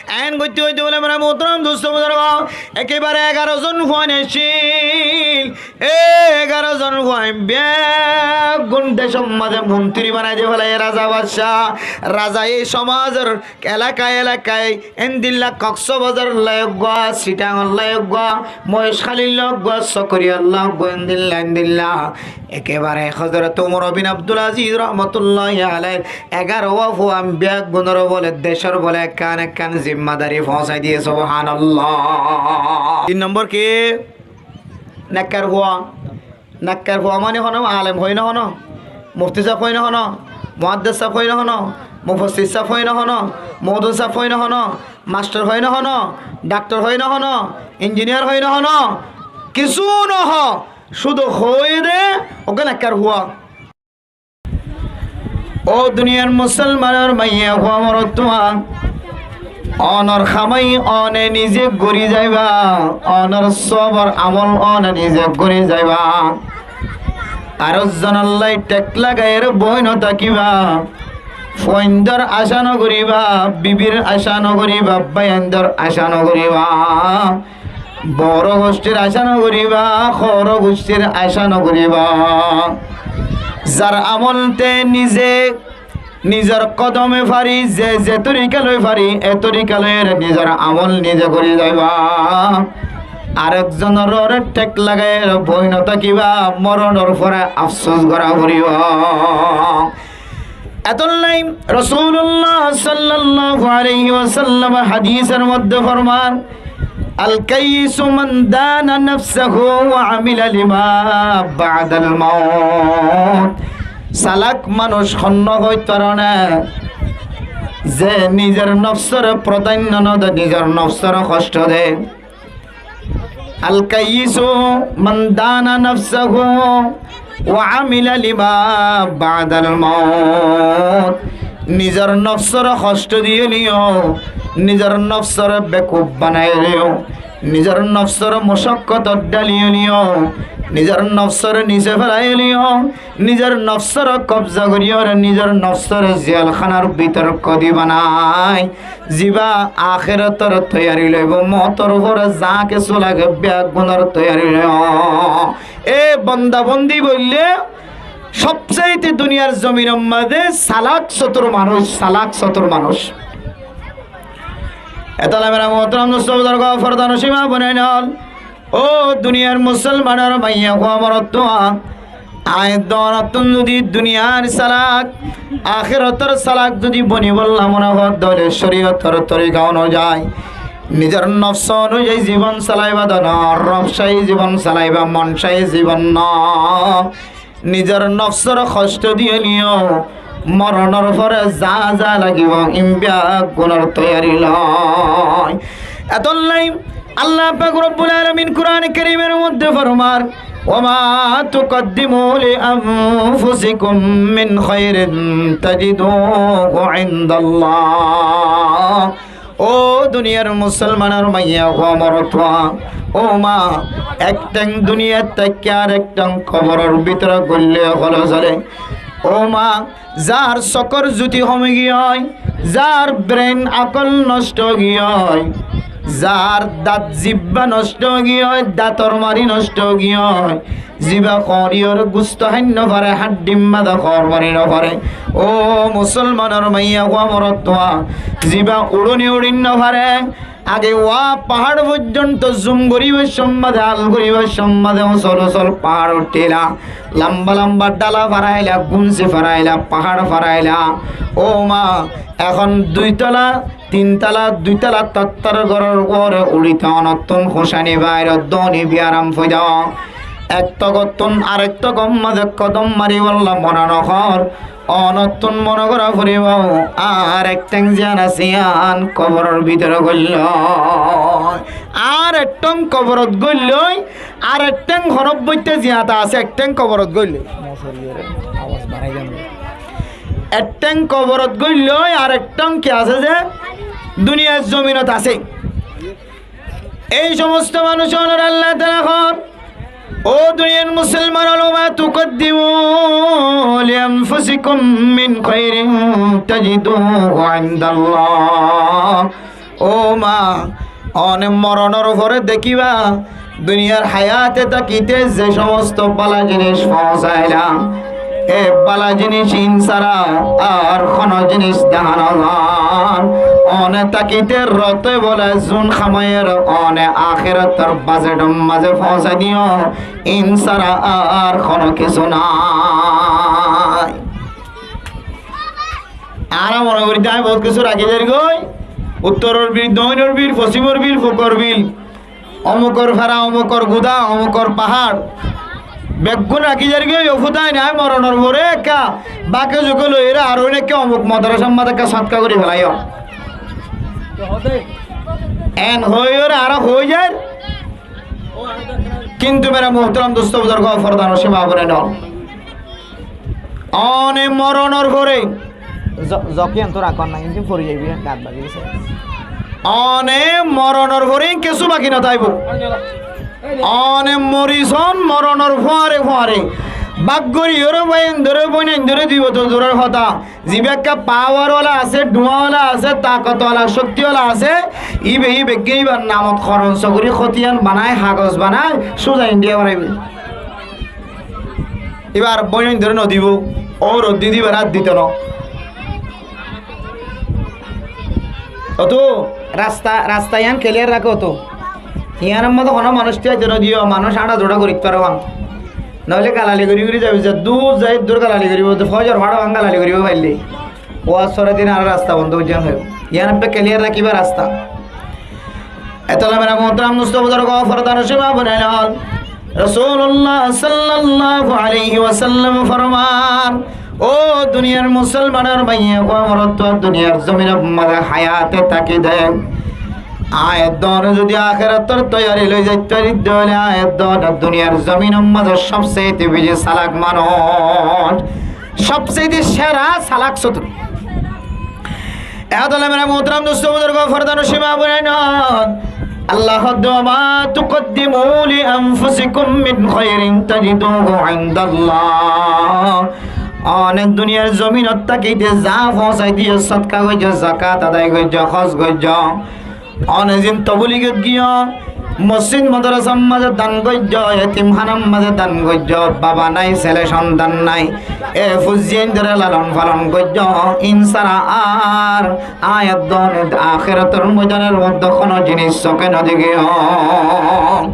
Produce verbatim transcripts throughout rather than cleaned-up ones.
Eén goitté goitté bóle, añára muhtaram dustó buzurgo, ekebare egaro zon fuain accíl. E egaro zon fuain beggún decór mazé montiri banai di félaiye raza bacca. Razaye somazor elaka elakaye, endilla Koksbazar loi eggúa, Sitang loi eggúa, Moheskáli loi eggúa, Sokoriya loi eggúa, endilla endilla. Ekebare Hozorot Umar bin Abdul Aziz rahmatulláhi alaih egarogúa fuain beggúnor bóle decór bóle ekkán ekkán zimmadari foóñsai diyé, subhánallah. Tin nombor ki? Nekkar fua. Nekkar fua mani honó? Alem hoói no honó? Mufti sáb hoói no honó? Muháddes sáb hoói no honó? Mufassir sáb hoói no honó? Muúdin sáb hoói no honó? Mastor hoói no honó? Daktor hoói no honó? Injiniyar hoói no honó? Kissú no hoó. Cúdu hoóiye dé, uggúa nekkar fua. Ó duniyar musolmanor maiyafua, morotfua, onor hamai one nize gorí zaiba, onor sóbor amol one nize gorí zaiba. Ar zonolla thek lagaiyóre boi no tákiba. Fuaindor acá no goríba, bibir acá no goríba, báiyaindor acá no goríba. Boro gustir acá no goríba, horo gustir acá no goríba. Zar amol te nize nizor kodome fari, ze ze torika loi fari, e torika loi nizor amol nize gorí zaiba. Arek zonor uore thek lagaiyóre boi no tákiba, moronor fore afsus gorá foribo. Etollá Rosulullah sallallahu alaihi wasallam hadisor modde formar, "Al-kayyisu man dana nafsahu wa amila lima ba'dal maut." Salak manúc hon hoit faron, ze nizor nofsore prodhanno no de, nizor nofsore hosto de. "Al-kayyisu man dana nafsahu wa amila lima ba'dal maut." Nizor nofsore hosto diyóleyo, nizor nofsore bekuf banaiyóleyo, nizor nofsore mucakkotot dhaliyóleyo, nizor nofsore nize felaiyóleyo, nizor nofsore kobza goríyóre, nizor nofsore ziyalkhanar bútore kodi banai, ziba akérotor toiyari loibo, moutor fore za kessú lage beggúnor toiyari loibo. E bonda bondi boille sobsaite duniyar zominor mazé salak sotur manúc, salak sotur manúc. Etollá mera muhtaram dustó buzurgo, forda noshin ma bonain ol. Ó duniyar musolmanor maiyafua, morotfua, añí toónottún zodi duniyar salak, akérotor salak zodi bonibolla mone hoó de óile coriyotor torika onuzai, nizor nofs onuzai zibon salaiba de no, rob cai zibon salaiba, mon cai zibon no. Nizor nofsore hosto diyóleyo, moronor fore za za lagibo, in beggúnor toiyari loi. Etollá Allah pak Robbul Alamin Kuran Karimor modde formar, "Wa ma tuqaddimu li anfusikum min khairin tajiduhu indallah." Ó duniyar musolmanor maiyafua, morotfua, ó ma, ek theng duniyat táikka arek theng koboror bútore goille hole sole. Ó ma, zar sokor zuti homi giyói, zar brain akol nosto giyói, zar dat zibba nosto giyói, dator mari nosto giyói, ziba hoñriyóre gusto hái no fare, haddí mazé hoñr mari no fare. Ó musolmanor maiyafua, morotfua, ziba uçoni uçi no fare, age wa pahár foijjonto zum goribar sommaze, al goribar sommaze usol usol pahár uththíla, lamba lamba dhala faraila, gunsi faraila, pahár faraila. Ó ma, ehón dui tola, tin tola, dui tola tottor goror uore uçite onottún húcani bair, dóni biyaram foida. Ek togottún arek togor maze kodom maribolla mone no hoór, onottún mone gora foribo, ar ek theng ziyan asé, iyan koboror bútore goilloi. Ar ek theng koborot goilloi, ar ek theng honobboitte ziyata asé, ek theng koborot goilloi. Ek theng koborot goilloi, ar ek theng ki asé ze duniyar zominot asé. Ei somosto manúc ókkolore Allah taala hoór, ó duniyar musolman ol, "Wa ma tuqaddimu li anfusikum min khairin tajiduhu indallah." Ó ma, one moronor fore dekíba, duniyar hayate tákite ze somosto bála jinis foóñsailá, e bála jinis in sára ar hono jinis dehá no zar. One tákite rote bole zun hamaiyóre one ahérator bajetor mazé foóñsai diyó, in sára ar hono kessú nái. Añára mone gorí de añí bout kessú rakí zairgói, uttoror bil, doóinor bil, fosímor bil, fukor bil, omukor fera, omukor guda, omukor fahár, beggún rakí zairgói. Ó fútain, añí moronor fore ekká báke zuke loiyóre ar óine ekká omuk modrasar mazé ekká sótka gorí felaiyó. En hoiyóre añára hoói zair. Kintu mere muhtaram dustó buzurgó, fordanocin ma bonain, one moronor fore, zo-, zoki antu rakón na, injin fori zaibi, gat bazi gese. One moronor fore kessú baki no táibo. One mori son moronor fuare fuare. Bak gorí yóre bái endóre, boin endóre dibo to durar hotá. Zibá ekká pawar wala asé, dhuwá wala asé, takot wala, cókti wala asé, íba, íba beggún íbar namot horon sogori hótiyan banai, hagos banai, súza Indiya faraibó. Íbar boin endóre no dibo, ó rod di dibar ar dito no. Ótu rasta, rasta yián keliyar rakó ótu. Yiánor modé hono manúic tiyaito no diyo, manúic añça zura gorit fare fán. Noóile galali gorí gorí zaibo, zeddúr zai eddúr galali goríbo, fózor fára fán galali goríbo faillé. Waz sórai din ar rasta bondó ói zaibo. Yián ebbe keliyar rakíba rasta. Etolla mere muhtaram dustó buzurgó, fordanocin ma bonain, Rosulullah sallallahu alaihi wasallam formar, ó duniyar musolmanor maiyafua morotfua, duniyar zominor mazé hayate tákite aññí edde zodi ahérator toiyari loi zait fari de óile aññí edde duniyar zominor mazé sobsaite beci salak manúic, sobsaite sera salak sótru. Etolla mere muhtaram dustó buzurgó, fordanocin ma bonain, Allah hoódde, "Wa ma tuqaddimu li anfusikum min khairin tajiduhu indallah." One duniyar zominot tákite za foóñsai diyo, sótka goijjó, zakat adai goijjó, hój goijjó, one zin tobuligot giyó, mosjid modrasar mazé dan goijjó, etimhánar mazé dan goijjó, baba nai, sele sontan nai, e fuain endóre lalon falon goijjó, in sára ar aññí edde ahérator moidanor modde hono jinis sóke no dekíyum.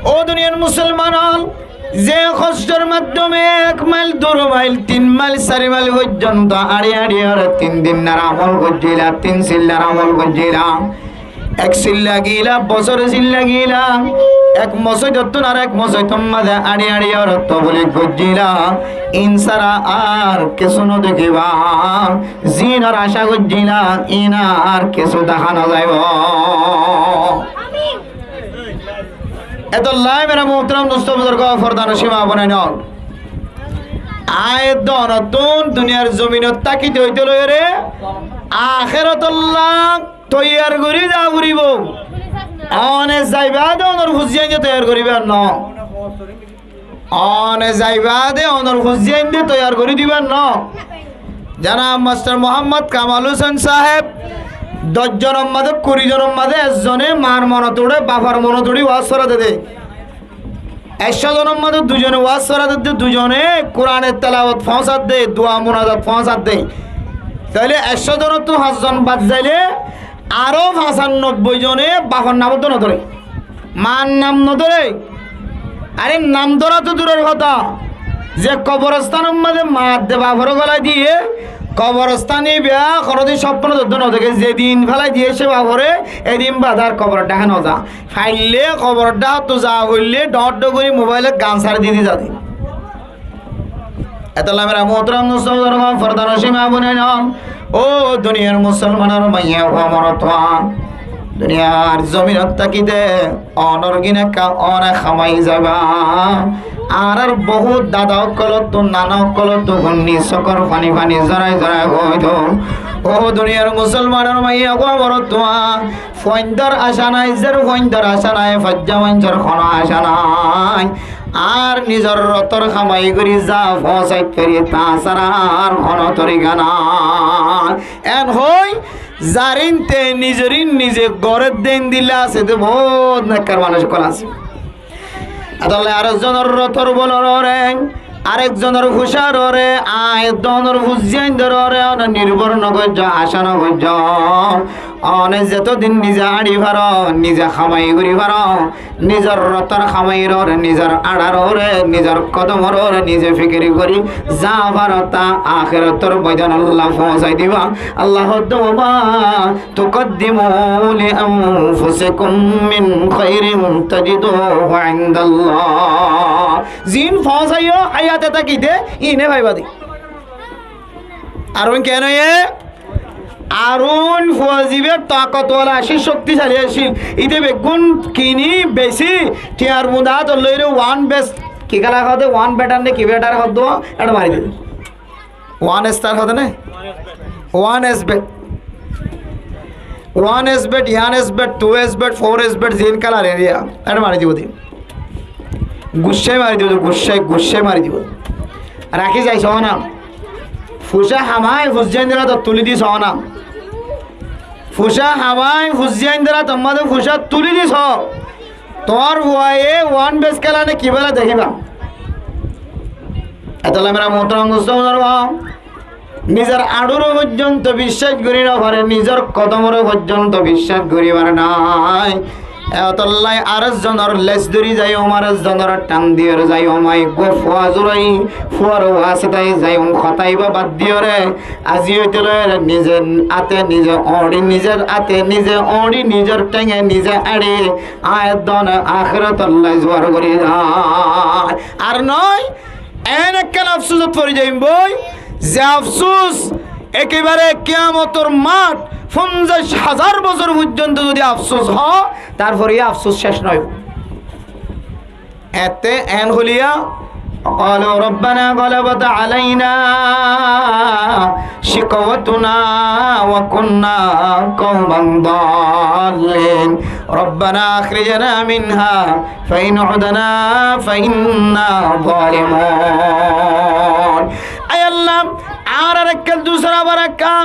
Ó duniyar musolman ol, ze hostor maddome ek mail, du mail, tin mail, sari mail foijjonto añçi añçi yóre tin dinnar amol goijjíla, tin sillar amol goijjíla, ek silla gila, bosóre silla gila, ek mosóidottún ar ek mosóidor mazé añçi añçi yóre tobulig goijjíla, in sára ar kessú no dekíba. Zinor acá goijjíla, in ar kessú dehá no zaibo. Etolla mere muhtaram dustó buzurgó, fordanocin ma bonain, aññí edde onottún duniyar zominot tákite óite loiyóre ahérotolla toiyar gorí za foribó. One zaiba de onor fuain endé toiyar goríba no. One zaiba de onor fuain endé toiyar gorí diba no. Janab Mastor Muhammad Kamal Hussain sáheb doc zonor mazé, kuri zonor mazé ezzone mar monot uçé, bafor monot uçí waz fora de de. Ekcó zonor mazé dui zone waz fora de de, dui zone Kuranor telawot foóñsat de, dua munajat foóñsat de. Tóile ekcó zonottú fañs zon bad zaile aró fañsanobboi zone bafor nam no dóre. Mar nam no dóre. Are nam dóra to duror hotá, ze koborostánor mazé mar de bafore gólai diye, koborostán íba honodin sopno dóddo no deke, zedin félai diye se bafore, edin bade ar koboror dháke no za. Faille koboror dhákottu za foille dhoóñr dhoóñr gorí mobailot gan sári di di za de. Etolla mere muhtaram dustó buzurgó, fordanocin ma bonain, ó duniyar musolmanor maiyafua morotfua, duniyar zominot tákite onor gín ekká one hamai zaiba. Añárar bohút dada ókkolottu, nana ókkolottu hunní, sókor faní faní, zorai zorai hoito, ó duniyar musolmanor maiyafua morotfua, fuaindar acá nai, zer fuaindar acá nai, faijja maincór hono acá nai. Ar nizor rotor hamai gorí za foóñsait fari, ta sára ar hono torika nai. En hoi Zarin te nizorin nize gorer de endilla asé de, bout nekkar manúic ókkol asé. Etolla arek zonor rotor bolorore, arek zonor fusarore, aññí donor fuzziaindorore one nirbor no goijjo, acá no goijjo. One zetodin nize añçi faro, nize hamai gori faro, nizor rotor hamairore, nizor añçarore, nizor kodomorore nize fikir gori za faro ta akérotor moidan Allah foóñsai diba. Allah hoódde, "وما تقدموا لأنفسكم من خير تجدوه عند الله." Ziín foóñsaiyo háyate tákite, iíne faiba de. Ar uín keén óiye? Ar uín fua zibá takotwala accíl, cókticali accíl. Íte beggún kini beci, thiañr bunda átot loire one best, ki kela hoó de, one better ne ki better hoó de, ére mari dile. One star hoó de né? One S bet. One S bet, yan S bet, two S bet, four S bet, ziín kelar eriya. Ére mari dibo de. Guccái mari dibo de, guccái, guccái mari dibo de. Rakí zai soó na. Fusá hamai fuzziaindor átot tulí di soó na. Fusá hamai fuzziaindor átot mazé fusá tulí di soó. Tuáñr fuaye one best kela ne ki bela dekíba. Etolla mera muhtaram dustó buzurgo, nizor añçure foijjonto biccác gori no fare, nizor kodomore foijjonto biccác gori fare nái. Etolla arek zonor les dóri zaiyum, arek zonor than diyore zaiyum, eggúa fua zurai, fuar wasitaye zaiyum, hotá ibá bad diyore, azi óite loire nize áte nize oñçi, nizor áte nize oñçi, nizor thénge nize añçi, aññí done akérotolla zuar gori zai. Ar noó, eén ekkán afsusot fori zaiyum boi, ze afsus ekebare kiyamotor math fonzaic házar bosór foijjonto zodi afsus hoó, tarfore yó afsus céc no óibo. Ette eén holiya, وقالوا ربنا غلبت علينا شقوتنا وكنا قوما ضالين ربنا أخرجنا منها فإن عدنا فإنا ظالمون. Ai Allah, añárar ekká dusra abar ekká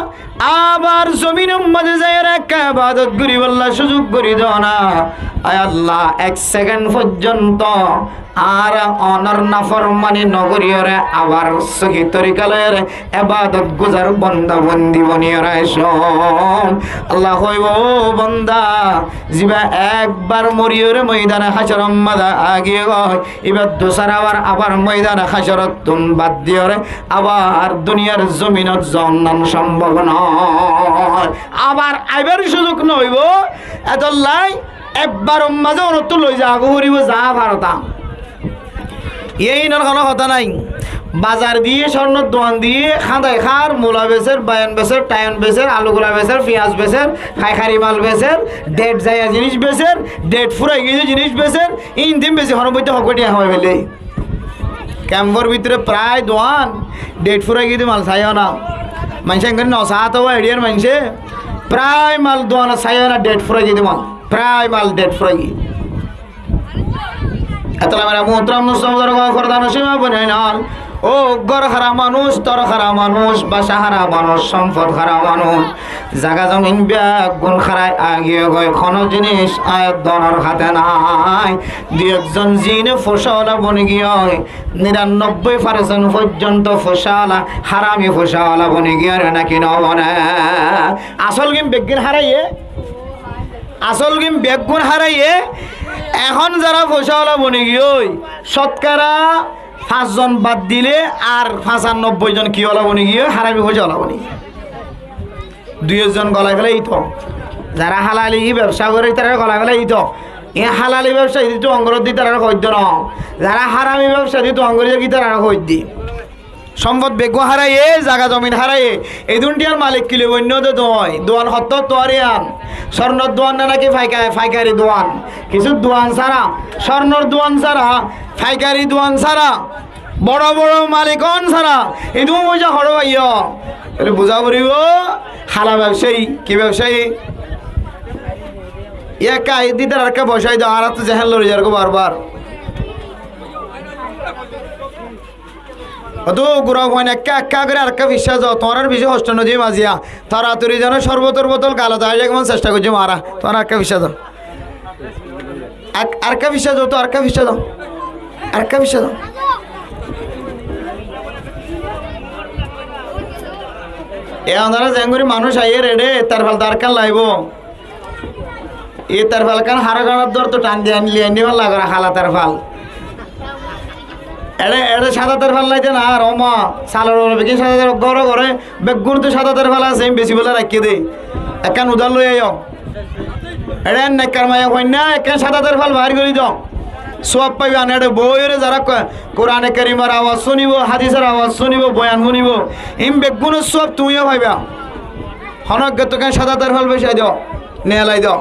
abar zominor mazé zaiyóre ekká ebadot goríbolla cúzuk gorí do na. Ai Allah, ek sekend foijjonto añára onor naformani no goríyore abar sóhi torika loiyóre ebadot guzar bonda bondi boniyóre aicó. Allah hoibo, "Ó bonda, zibá ekbar moriyóre moidane hácoror mazé aigiyé goi, ibá dusra bar abar moidane hácorottún bad diyóre abar duniyar zominot zon nan sombob noó. Abar aibar cúzuk no óibo." Etolla ekbaror mazé onottú loi zagói foribó, za faro ta. Iín ar honó hotá nái. Bazar diyé, córnor duan diyé, háñdai hár, mula beser, baiyon beser, taiyon beser, alugula beser, fiyas beser, faikari mal beser, dhet zaiya ziníc beser, dhet furai giyé ziníc beser, iín din besi honó boitte hok beti hamai fele. Kemfor bútore prai duan dhet furai giyé de mal saiyó na. Maincé engori no saá to, ediyar maincé prai mal duan saiyó na, dhet furai giyé de mal. Prai mal dhet furai giyé. Etolla mera muhtaram dustó buzurgo, forda nosin ma boináin, ó gór hára manúic, tor hára manúic, baca hára manúic, sompot hára manúic, zaga zomin beggún hárai aigiyé goi, honó ziníc aññí donor háte nái. Dui ekzon ziíne fusawala boni giyé, niranobboi farsent foijjonto fusawala, harami fusawala boni giyé re náki no bone? Asól gin beggún háraiyé. Asól gin beggún háraiyé. Ehón zará fusawala boni giyé, cótkara fañszon bad dile ar fañsanobboi zon ki wala boni giyé? Harami fusawala boni giyé. Dui ekzon golai félai to. Zará halali bebsa goré, ítarare golai félai to. Iín halali bebsa di tuwang goródde ítarare hoóidde no. Zará harami bebsa di tuwang gorí zagói ítarare hoóidde. Sompot beggún háraiyé, zaga zomin háraiyé. Edún thiyar malik ki loibó, oinno de duan. Duan hottó tuwar yián? Córnor duan né náki faika-, faikari duan? Kissú duan sára, córnor duan sára, faikari duan sára, boro boro malik ókkol sára, edún foisa hoçé faiyó? Tóile buzá foribó, hala bebsayi, ki bebsayi? Ekka aiyédde ítarare ekka bosái do, añárattú zehén lori zargói bar bar. Ótu gura fuain ekká ekká gorí arekká fisá zo, tuáñrár beci hoctó nodiyum aziya. Toratori zene córbotor botol galot aizé, kemon cesta goijjum añára. Tuáñra arekká fisá zo. Ar-, arekká fisá zo, to arekká fisá zo. Arekká fisá zo. E onora zengori manúic aiyér eçé, terfal darkar laibo. E terfal kán haró ganar dór to tan diyan liyan diban lagora hala terfal. Eçé, eçé sáda terfal laite na, ar oma, salor ore beggín sáda terfal, góre góre beggún to sáda terfal asé, besi bóla raikké de. Ekkán udár loi aiyó. Eçé nekkar maiya fuainna, ekkán sáda terfal bair gorí do. Suab faiba, eçé boiyóre zará ko-, Kurane Kerimor awaz fúnibo, hadisor awaz fúnibo, boyan fúnibo. In beggúnor suab tuñíyo faiba. Honó ekgúa ekkán sáda terfal beci do, neelai do.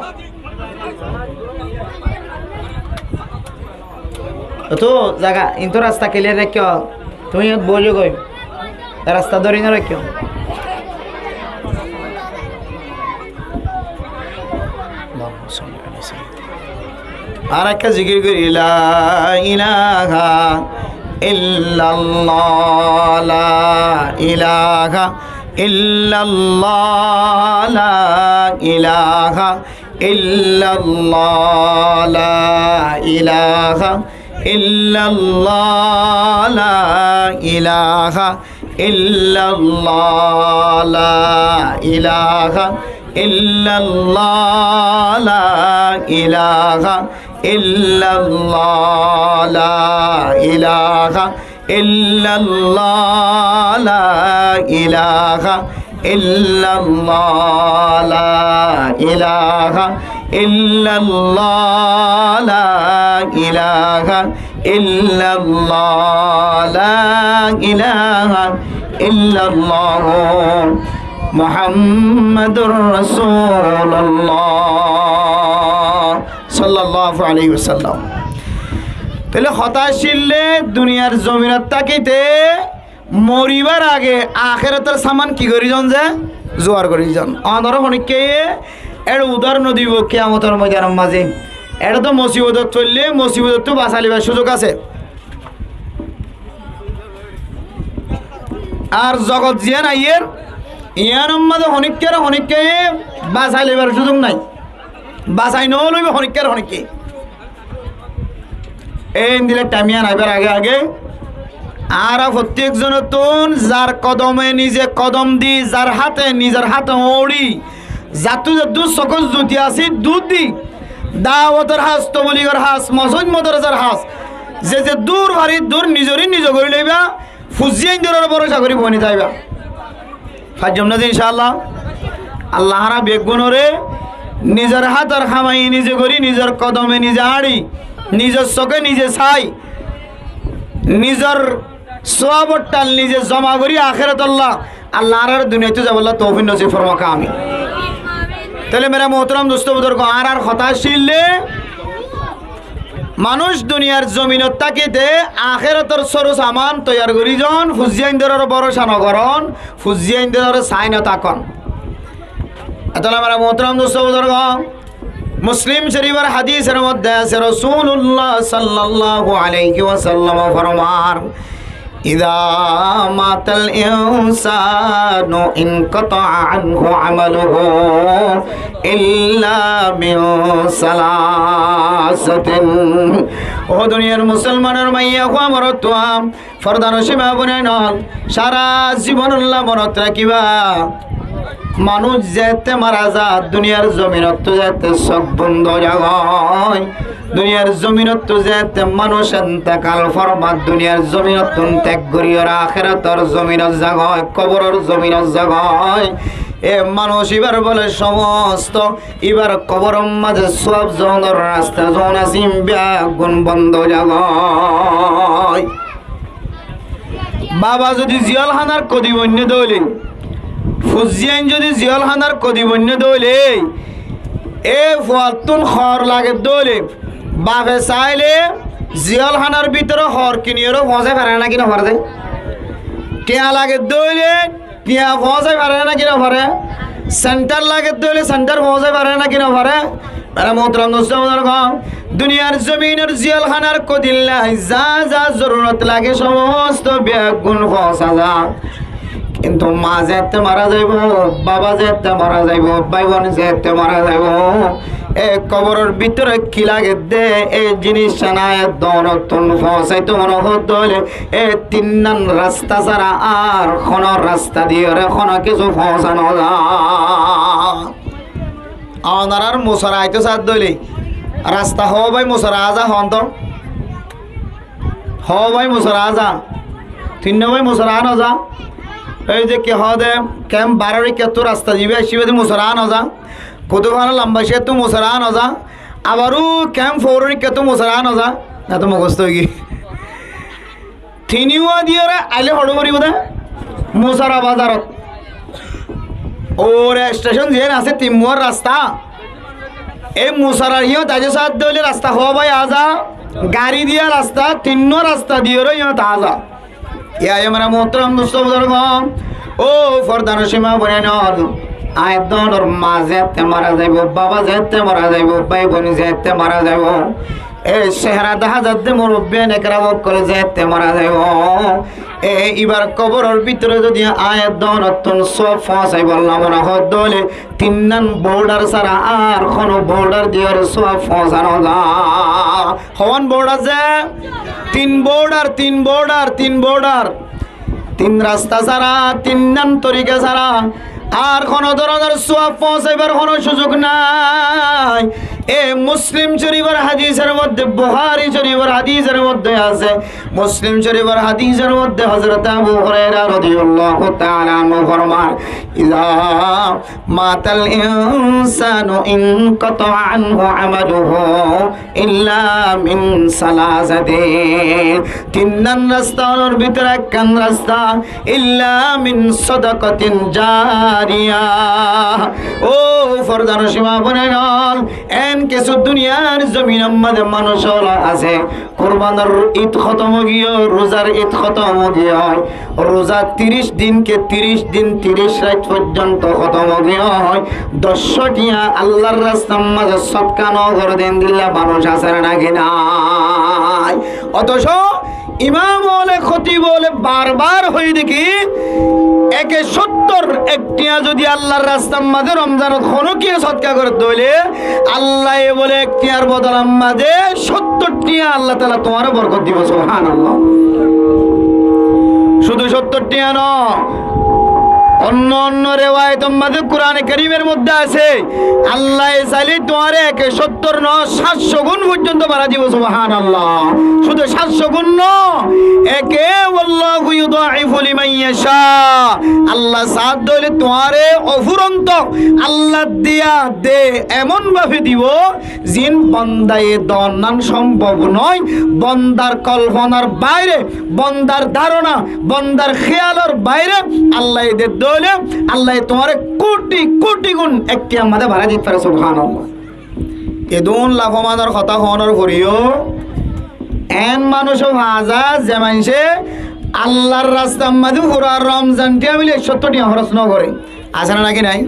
Ótu zaga, intu rasta clear raikkó. Tuñí iyót boói zogói. Rasta dóri no raikkó. Ar ekká zikir gorí, لا إله إلا الله، لا إله إلا الله، لا إله إلا الله، لا إله إلا الله، لا إله إلا الله، لا إله إلا الله، لا إله إلا الله، لا إله إلا الله، لا إله إلا الله، لا إله إلا الله، لا إله إلا الله، لا إله إلا الله، محمد رسول الله. Sallallahu alaihi wasallam. Tóile hotá accíl de duniyar zominot tákite moribar age akérator saman ki gorí zon ze? Zuar gorí zon. Añára honikkáye eçé udár no dibo kiyamotor moidanor mazé. Eçé to mosibotot foille mosibotottú basai loibar cúzuk asé. Ar zogot ziyán aiyér, iyánor mazé honikkáre honikkáye basai loibar cúzuk nái. Basai no loibo honikkáre honikkáye. Éndilla thaim iyán aibar age age añára fottí ekzonottún zar kodome nize kodom di, zar háte nizor háte uñçi, zattú zattú sokót zuti así dud di, dawotor has, toboligor has, mosóid modorasar has, ze ze dur fari dur nizoré nize gorí loiba, fuzzí aindoror boroca gorí boni táiba. Faijjum né ze incáallah? Allah añára beggúnoré nizor hátor hamai nize gorí, nizor kodome nize añçi, nizor soké nize sai, nizor suabor thal nize zoma gorí akérotolla Allah añáráre duniyaittú zaibolla toufik nosib formok, amin. Tóile mere muhtaram dustó buzurgo, añárar hotá accíl de manúic duniyar zominot tákite akérotor sóru saman toiyar gorí zon, fuzzí aindoror boroca no goron, fuzzí aindoror sai no tákon. Etolla mere muhtaram dustó buzurgo, Muslim Córifor hadisor modde asé, Rosulullah sallallahu alaihi wasallame formar, إذا مات الإنسان انقطع عنه عمله إلا من ثلاثة. Ó duniyar musolmanor maiyafua morotfua, fordanocin mabonain ol, sára zibonolla monot rakíba. Manúic zeéñtte mara za, duniyar zominottú zeéñtte sók bondo ói zagói, duniyar zominottú zeéñtte manúic entekal forma, duniyar zominottún tek gorí óra akérator zominot zagói, kóboror zominot zagói, e manúic íbar bóle somosto íbar kóboror mazé suab zonor rasta zon asé, ín beggún bondo ói zagói. Babe zodi ziyólhanar kodi boinné dóile, fuzzíain zodi ziyólhanar kodi boinné dóile, e fuattún hoor lage dóile, babe saáile ziyólhanar bútore hoor kiniyóre foóñsai fare né náki nofaré dé? Thiañ lage dóile thiañ foóñsai fare né náki nofaré? Senthar lage dóile senthar foóñsai fare né náki nofaré? Mere muhtaram dustó buzurgo, duniyar zominor ziyólhanar kudilla za za zorurot lage somosto beggún foóñsa za. Kintu ma zeéñtte mara zaibo, baba zeéñtte mara zaibo, bái bon zeéñtte mara zaibo, e koboror bútore ki lage dé, e jiníccán aññí donottún foóñsaito mone hoódde óile, e tinnán rasta sára ar hono rasta diyóre hono kessú foóñsa no za. Onorár musara aitó sádde óile, rasta hoó bái musara aza hoónto? Hoó bái musara aza? Tinnó bái musara no za? Éi ze ki hoóde, kemp baror ikkattú rasta zibá aiccé ibá de musara no za? Kutufána lamba céttu musara no za? Abaró kemp fouror ikkattú musara no za? Eto mukosto ói giyé. Tinnúa diyóre aile hoçé foribó dé? Musara bazarot. Uore estecon ziyán asé, tin muar rasta. E musara yíñot aijjó sádde óile rasta hoó bái aza, gari diya rasta, tinnúa rasta diyóre yíñot aza. Yá, yá, mere muhtaram dustó buzurgo, ó fordanocin ma boinain ol, aññí donor ma zeéñtte mara zaibo, baba zeéñtte mara zaibo, bái bon zeéñtte mara zaibo, e cehera dahá zadde murubbiyan ekram ókkol zeéñtte mara zaibo, e ibar koboror bútore zodi aññí donottún sóab foóñsaibolla mone hoódde óile, tinnán bordar sára ar hono bordar diyóre sóab foóñsa no za. Hoón bordar ze? Tin bordar, tin bordar, tin bordar. Tin rasta sára, tinnán torika sára ar hono doronor sóab foóñsaibar hono cúzuk nái. E Muslim Córifor hadisor modde, Buhári Córifor hadisor modde asé. Muslim Córifor hadisor modde Hozrot Abu Huraira rodiyallahu taala anhu formar, إذا مات الإنسان انقطع عنه عمله إلا من ثلاثة. Tinnán rasta ólor bútore ekkán rasta, إلا من صدقة جارية. Ó fordanocin ma boinain ol, en kessú duniyar zominor modde manúc ól asé, Kurbanor Id hótom ói giyói, ruzar Id hótom ói giyói, ruza tiríc din ke tiríc din, tiríc rait foijjonto hótom ói giyói, doccó thiañ Allar rastar mazé sodka no goré de endilla manúc asé né náki nái? Otocó imam óle, kotib óle bar bar hoiyé de ki, eke sóttor ek thiañ zodi Allar rastar mazé Romzanot honó kiyé sodka goré de óile, Allaye bóle ek thiañr bodolar mazé sóttor thiañ Allah taala tuáñre borkot dibo. Subhánallah. Cúdu sóttor thiañ no, onno onno rewayetor mazé Kurane Kerimor modde asé, Allaye sailé tuáñre eke sóttor no, sát cót gún foijjonto barái dibo. Subhánallah. Cúdu sát cót gún no, eke, والله يضاعف لمن يشاء. Allah saádde óile tuáñre ofúronto Allah diya de emon báfe dibo, zin bondaye doonnan sombob noó, bondar kolfonar baire, bondar dárona, bondar héyalor baire Allaye dedde óile, Allaye tuáñre kóti kóti gún ek thiañr mazé barái dit fare. Subhánallah. Edún lafomanor hotá hoónor foriyó, en manúic ó fa za, ze maincé Allar rastar mazé fura Romzan thiañ bili ek sóttor thiañ hóros no goré. Asé né náki nái?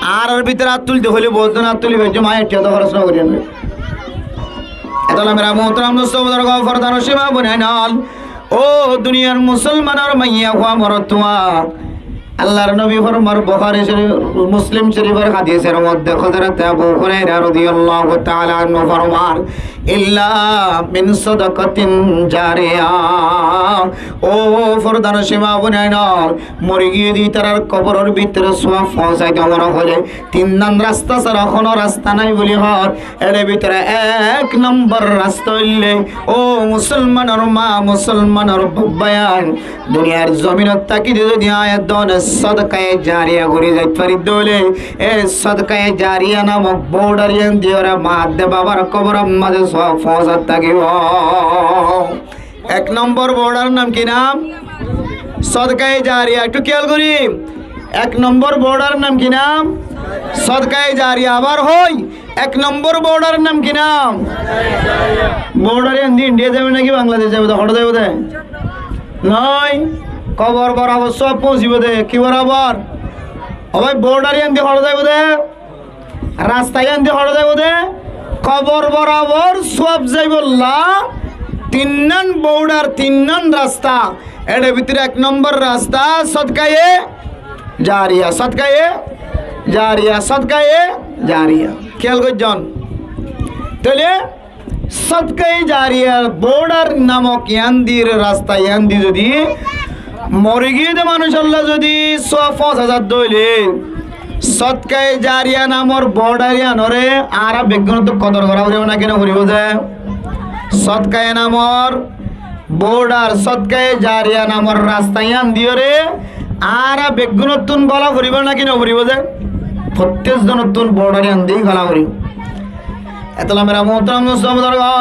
Añárar bútore át tulito hoilé bout zon át tuli faijjum, aññí ek thiañ tó hóros no gorí. Etolla mere muhtaram dustó buzurgo, fordanocin ma boinain ol, ó duniyar musolmanor maiyafua morotfua, Allar nobi formar, Buhári Córif, Muslim Córifor hadisor modde Hozrot Abu Huraira rodiyallahu taala anhu formar, إلا من صدقة جارية. Ó fordanocin ma boinain ol, mori giyé de ítarar koboror bútore sóab foóñsai de mone hoilé, tinnán rasta sára honó rasta nái buli hoór. Ér bútore ek nombor rasta óilde, ó musolmanor ma, musolmanor báiyain, duniyar zominot tákite zodi aññí edún sodkaye jariya gorí zait fari de óile, e sodkaye jariya namok bordar yián diyóre maa de babar koboror mazé sóab foóñsat tákibo. Ek nombor bordar nam ki nam? Sodkaye jariya. Ektu kéyal gorí. Ek nombor bordar nam ki nam? Sodkaye jariya. Abar hoi, ek nombor bordar nam ki nam? Bordar yián de India zaibo náki Bangladec zaibo de, hoçé zaibo de? Noó, kobor borabor sóab foóñsibo de. Ki borabor? Ó bái, bordar yián de hoçé zaibo de? Rasta yián de hoçé zaibo de? Kobor borabor suab zaibolla tinnán boudar, tinnán rasta. Ér bútore ek nombor rasta sodkaye jariya, sodkaye jariya, sodkaye jariya. Kéyal goijjón? Tóile sodkaye jariya boudar namok yián dir, rasta yián di zodi mori giyé de manúic olla zodi suab foñs házar dóile, sodkaye jariya namor boudar yiánoré añára beggúnottú kodor gorá foribó né, kiyá no foribó ze? Sodkaye namor boudar, sodkaye jariya namor rasta yián diyoré añára beggúnottún gola foribó né, kiyá no foribó ze? Fottík zonottún boudar yián di gola foribó. Etolla mera muhtaram dustó buzurgo,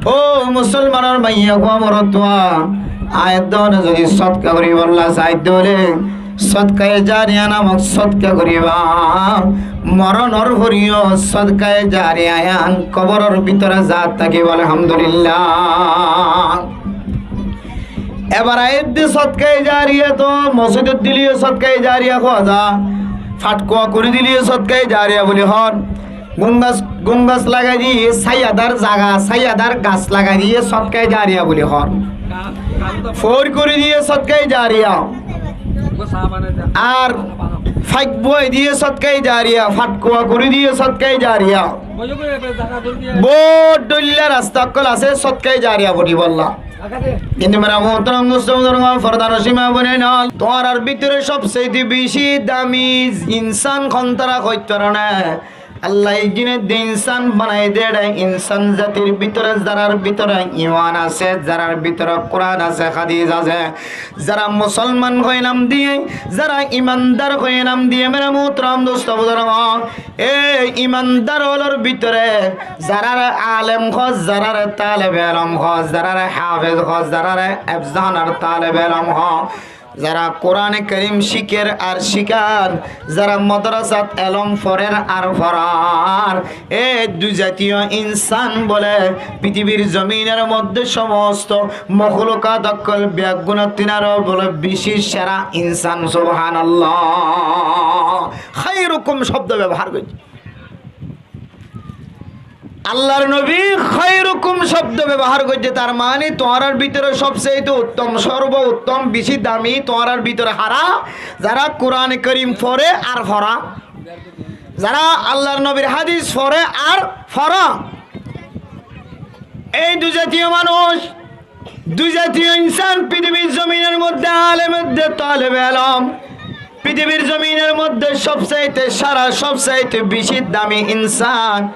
ó musolmanor maiyafua moroddua, aññí dóne zodi sodka goríbolla sai dóile, sodkaye jariya namok sodka goríba. Moronor foreyó sodkaye jariya yián koboror bútore za tákibo, alhamdulillah. Ebar aiyér de sodkaye jariya to mosóidot dileyó sodkaye jariya hoó za, fathkúa gorí dileyó sodkaye jariya buli hoór. Gum gas, gum gas lagai diyé, sáiyadar zaga, sáiyadar gas lagai diyé, sodkaye jariya buli hoór. Foóir gorí diyé, sodkaye jariya. Ar faik buwai diyé, sodkaye jariya. Fathkúa gorí diyé, sodkaye jariya. Bout dhoilla rasta ókkol asé, sodkaye jariya bonibolla. Kintu mera muhtaram dustó buzurgo, fordanor sima boináin, tuáñrar bútore sobsaite beci dami insán hontara hoit faro né? Allaye zine de insán banai de, ére insán zatir bútore, zarar bútore iman asé, zarar bútore Kuran asé, hadis asé, zara musolman hoi nam diye, zara imandar hoi nam diye, mera muhtaram dustó buzurgo, e imandar ólor bútore zarare alem hoó, zarare talebe elom hoó, zarare hafez hoó, zarare efzanor talebe elom hoó, zara Kurane Kerim cíker ar cíkar, zara modorasat elom forer ar forar, e dui zatiyo insán bole pitibir zominor modde somosto mohlukat ókkol beggúnottún aró bole beci sera insán. Subhanallah. Khairukum cobdo bebohar goijjé. Allar nobi khairukum cobdo bebohar goijjé, tar mani tuáñrar bútore sobsaite uttom, sorbo uttom, beci dami tuáñrar bútore hara, zara Kurane Kerim fore ar fora, zara Allar nobir hadis fore ar fora. Ei dui zatiyo manúic, dui zatiyo insán pitibir zominor modde alem edde talebe elom, pitibir zominor modde sobsaite sera, sobsaite beci dami insán.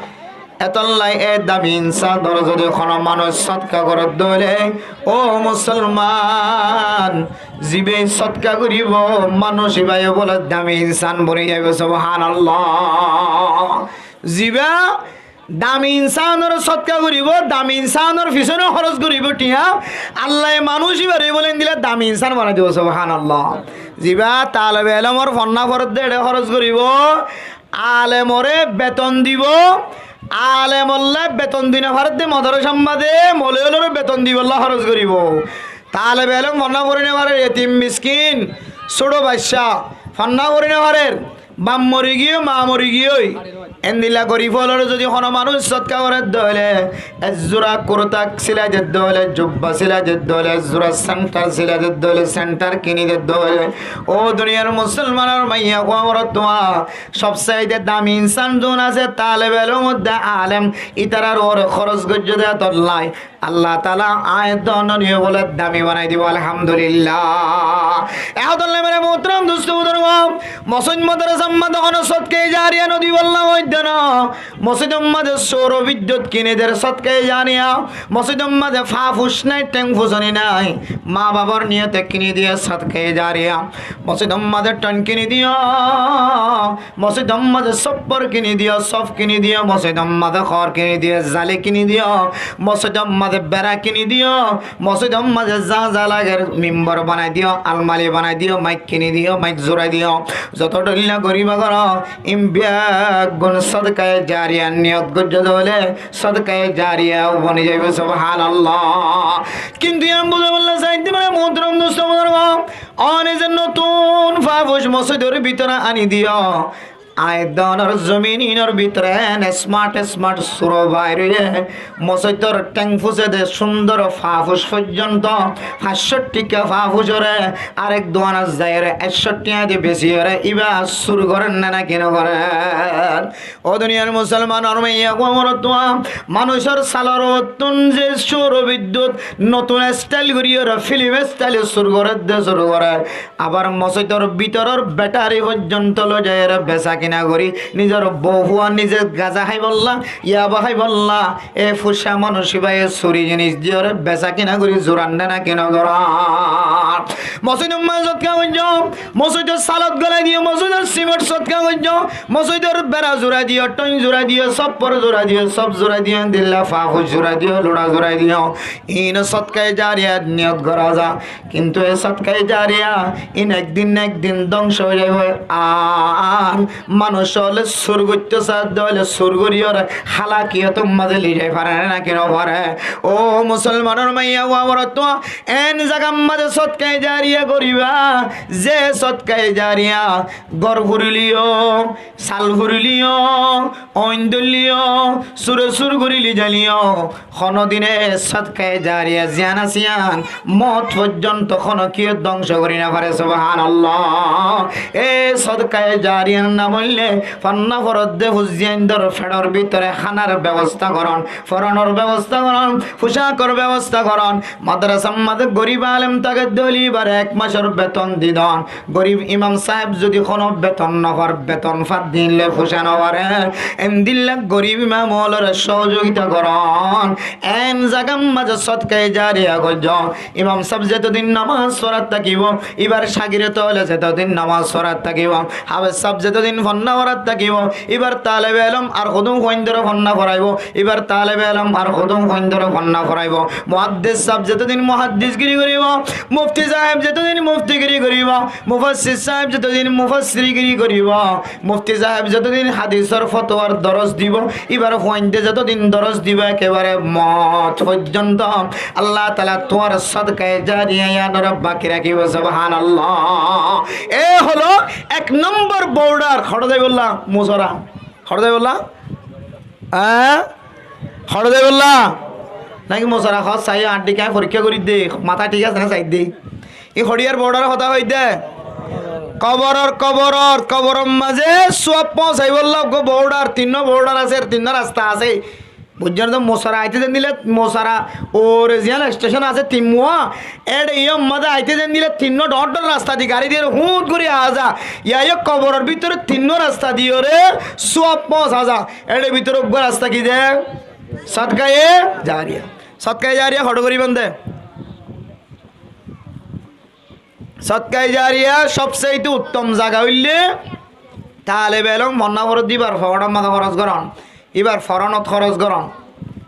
Etolla e dami insánore zodi hono manúic sodka gorer dóile, ó musolman, zibe sodka goribo manúic ibáyo bole dami insán boni zaibo. Subhanallah. Ziba dami insánore sodka goribo, dami insánor fisone hóros goribo thiañ, Allaye manúic ibáre bole endilla dami insán banai dibo. Subhanallah. Ziba talebe elomor fonná foredde ére hóros goribo, alemore beton dibo, alemolla beton di no faredde modorasar mazé moulovi ólore beton dibolla hóros goribo. Talebe elom fonná fori no farer, etim miskin, sóto bacca fonná fori no farer, baf mori giyói, maa mori giyói, endilla gorif ólore zodi hono manúic sodka gorer dóile, ek zura kurta silai der dóile, jubba silai der dóile, ek zura sentar silai der dóile, sentar kini der dóile, ó duniyar musolmanor maiyafua moroddua, sobsaite dami insán zun asé, talebe elom edde alem, ítarar uore hóros goijjé de etolla Allah taala aññí dónore bole dami banai dibo, alhamdulillah. Ehón tolla mera muhtaram dustó buzurgo, mosóid modorasar mazé hono sodkaye jariya no dibolla hoidde no. Mosóidor mazé sóro biddut kini der sodkaye jariya, mosóidor mazé fa fuc nai, theng fusoni nai, maa bafor niyote kini diye sodkaye jariya, mosóidor mazé thon kini diyo, mosóidor mazé sóppor kini diyo, sóf kini diyo, mosóidor mazé hór kini diyo, zali kini diyo, mosóidor mazé bera kini diyo, mosóidor mazé za za lager, mimbor banai diyo, almari banai diyo, maik kini diyo, maik zurai diyo, zoto dhoilla goriba goro, in beggún sodkaye jariya niyot goijjó dóile, sodkaye jariya boni zaibo. Subhanallah. Kintu yián buzaibolla saidde mera muhtaram dustó buzurgo, one ze notun fa fuc mosóidor bútore ani diyo, Aññí dónor zomin inor bútore en smart smart sur bair óiye, mosóitor théng fusé de cúndor faa fus foijjonto, fañs cót thiañ faa fusoré arek duanot zaiyóre ek cót thiañ di besiyóre íba sur gorér né náki no gorér? Ó duniyar musolmanor maiyafuwa, morotfuwa, manúcor salor uottún ze sour biddut notun style goríyoré filim style sur gorér de sur gorér. Abar mosóitor bútoror battery foijjonto loi zaiyóre besakina gorí, nizor bou fua nize gaza háibolla, yaba háibolla, e fusa manúc íbaye suri zinis diyoré besakina gorí zuran né náki no zuran? Mosóitor maze sodka goijjó, mosóitor salot golai diyó, mosóitor simot sodka goijjó, mosóitor bera zurai diyó, thoin zurai diyó, sopor zurai diyó, sob zurai diyó, endilla faa fus zurai diyó, luça zurai diyó. Iín sodkaye jariyat niyot gora za. Kintu e sodkaye jariya iín ek din na ek din dóngco ói zaibo. Ar manúc ókkole sur goittó saá de óile sur goríyoré halakiyotor maze loi zai fare né náki no fare? Ó musolmanor maiyafuwa, morotfuwa, en zagar maze sodkaye jariya goriba, ze sodkaye jariya gór furileyó, sal furileyó, ooin dóilleyó, sure sur gorí loi zaileyó, honodin e sodkaye jariya ziyán asé yían moot foijjonto hono kiyé dóngco gorí no fare. Subhanallah. E sodkaye jariyar nam óilde fonná foredde fuain dónor feçor bútore hánar bebosta gorón, foronor bebosta gorón, fucakor bebosta gorón. Madrasar maze gorib alem táke de óile íbare ek macor beton di don. Gorib imam sáheb zodi hono beton no far, beton fat dile fusa no fare, endilla gorib imam ókkolore sohojogita goron. En zagar maze sodkaye jariya goijjó. Imam sáheb zetodin nomaz forat tákibo, íbar cagirot ókkole zetodin nomaz forat tákibo, háfez sáheb zetodin fonná forat tákibo, íbar talebe elom ar hodún fuaindóre fonná foraibo, íbar talebe elom ar hodún fuaindóre fonná foraibo. Muhaddis sáheb zetodin muhaddisgiri goribo, mufti sáheb zetodin muftigiri goribo, mufassir sáheb zetodin mufassirgiri goribo, mufti sáheb zetodin hadisor fotowar doros dibo, íbar fuainde zetodin doros dibo, ekebare moot foijjonto Allah taala tuáñr sodkaye jariya yíanore baki rakibo. Subhanallah. E holo ek nombor border. Hoçé zaibolla? Musora. Hoçé zaibolla? Añí? Hoçé zaibolla? Náki musora? Hoó sai, añár dike añí forikká gorí de, matá thík asé né sai de. Iín hoçiyar border hotá hoóidde? Koboror, koboror, koboror maze suab foóñsaibolla uggúa border, tinnúa border asé, tinnúa rasta asé. Buijjó né? Musora aite zendilla, musora uore ziyán stecon asé tinnúa, éçe yó maze aite zendilla tinnúa dhoóñr dhoóñr rasta di garí diyóre hút gorí aá za. Yá yó koboror bútore tinnúa rasta diyóre suab foóñsa za. Éçe bútore uggúa rasta ki de? Sodkaye jariya. Sodkaye jariya hoçé goríban de? Sodkaye jariya sobsaite uttom zaga óilde talebe elom fonná foredde íbar foóñçar maze horos goron, íbar foronot horos goron.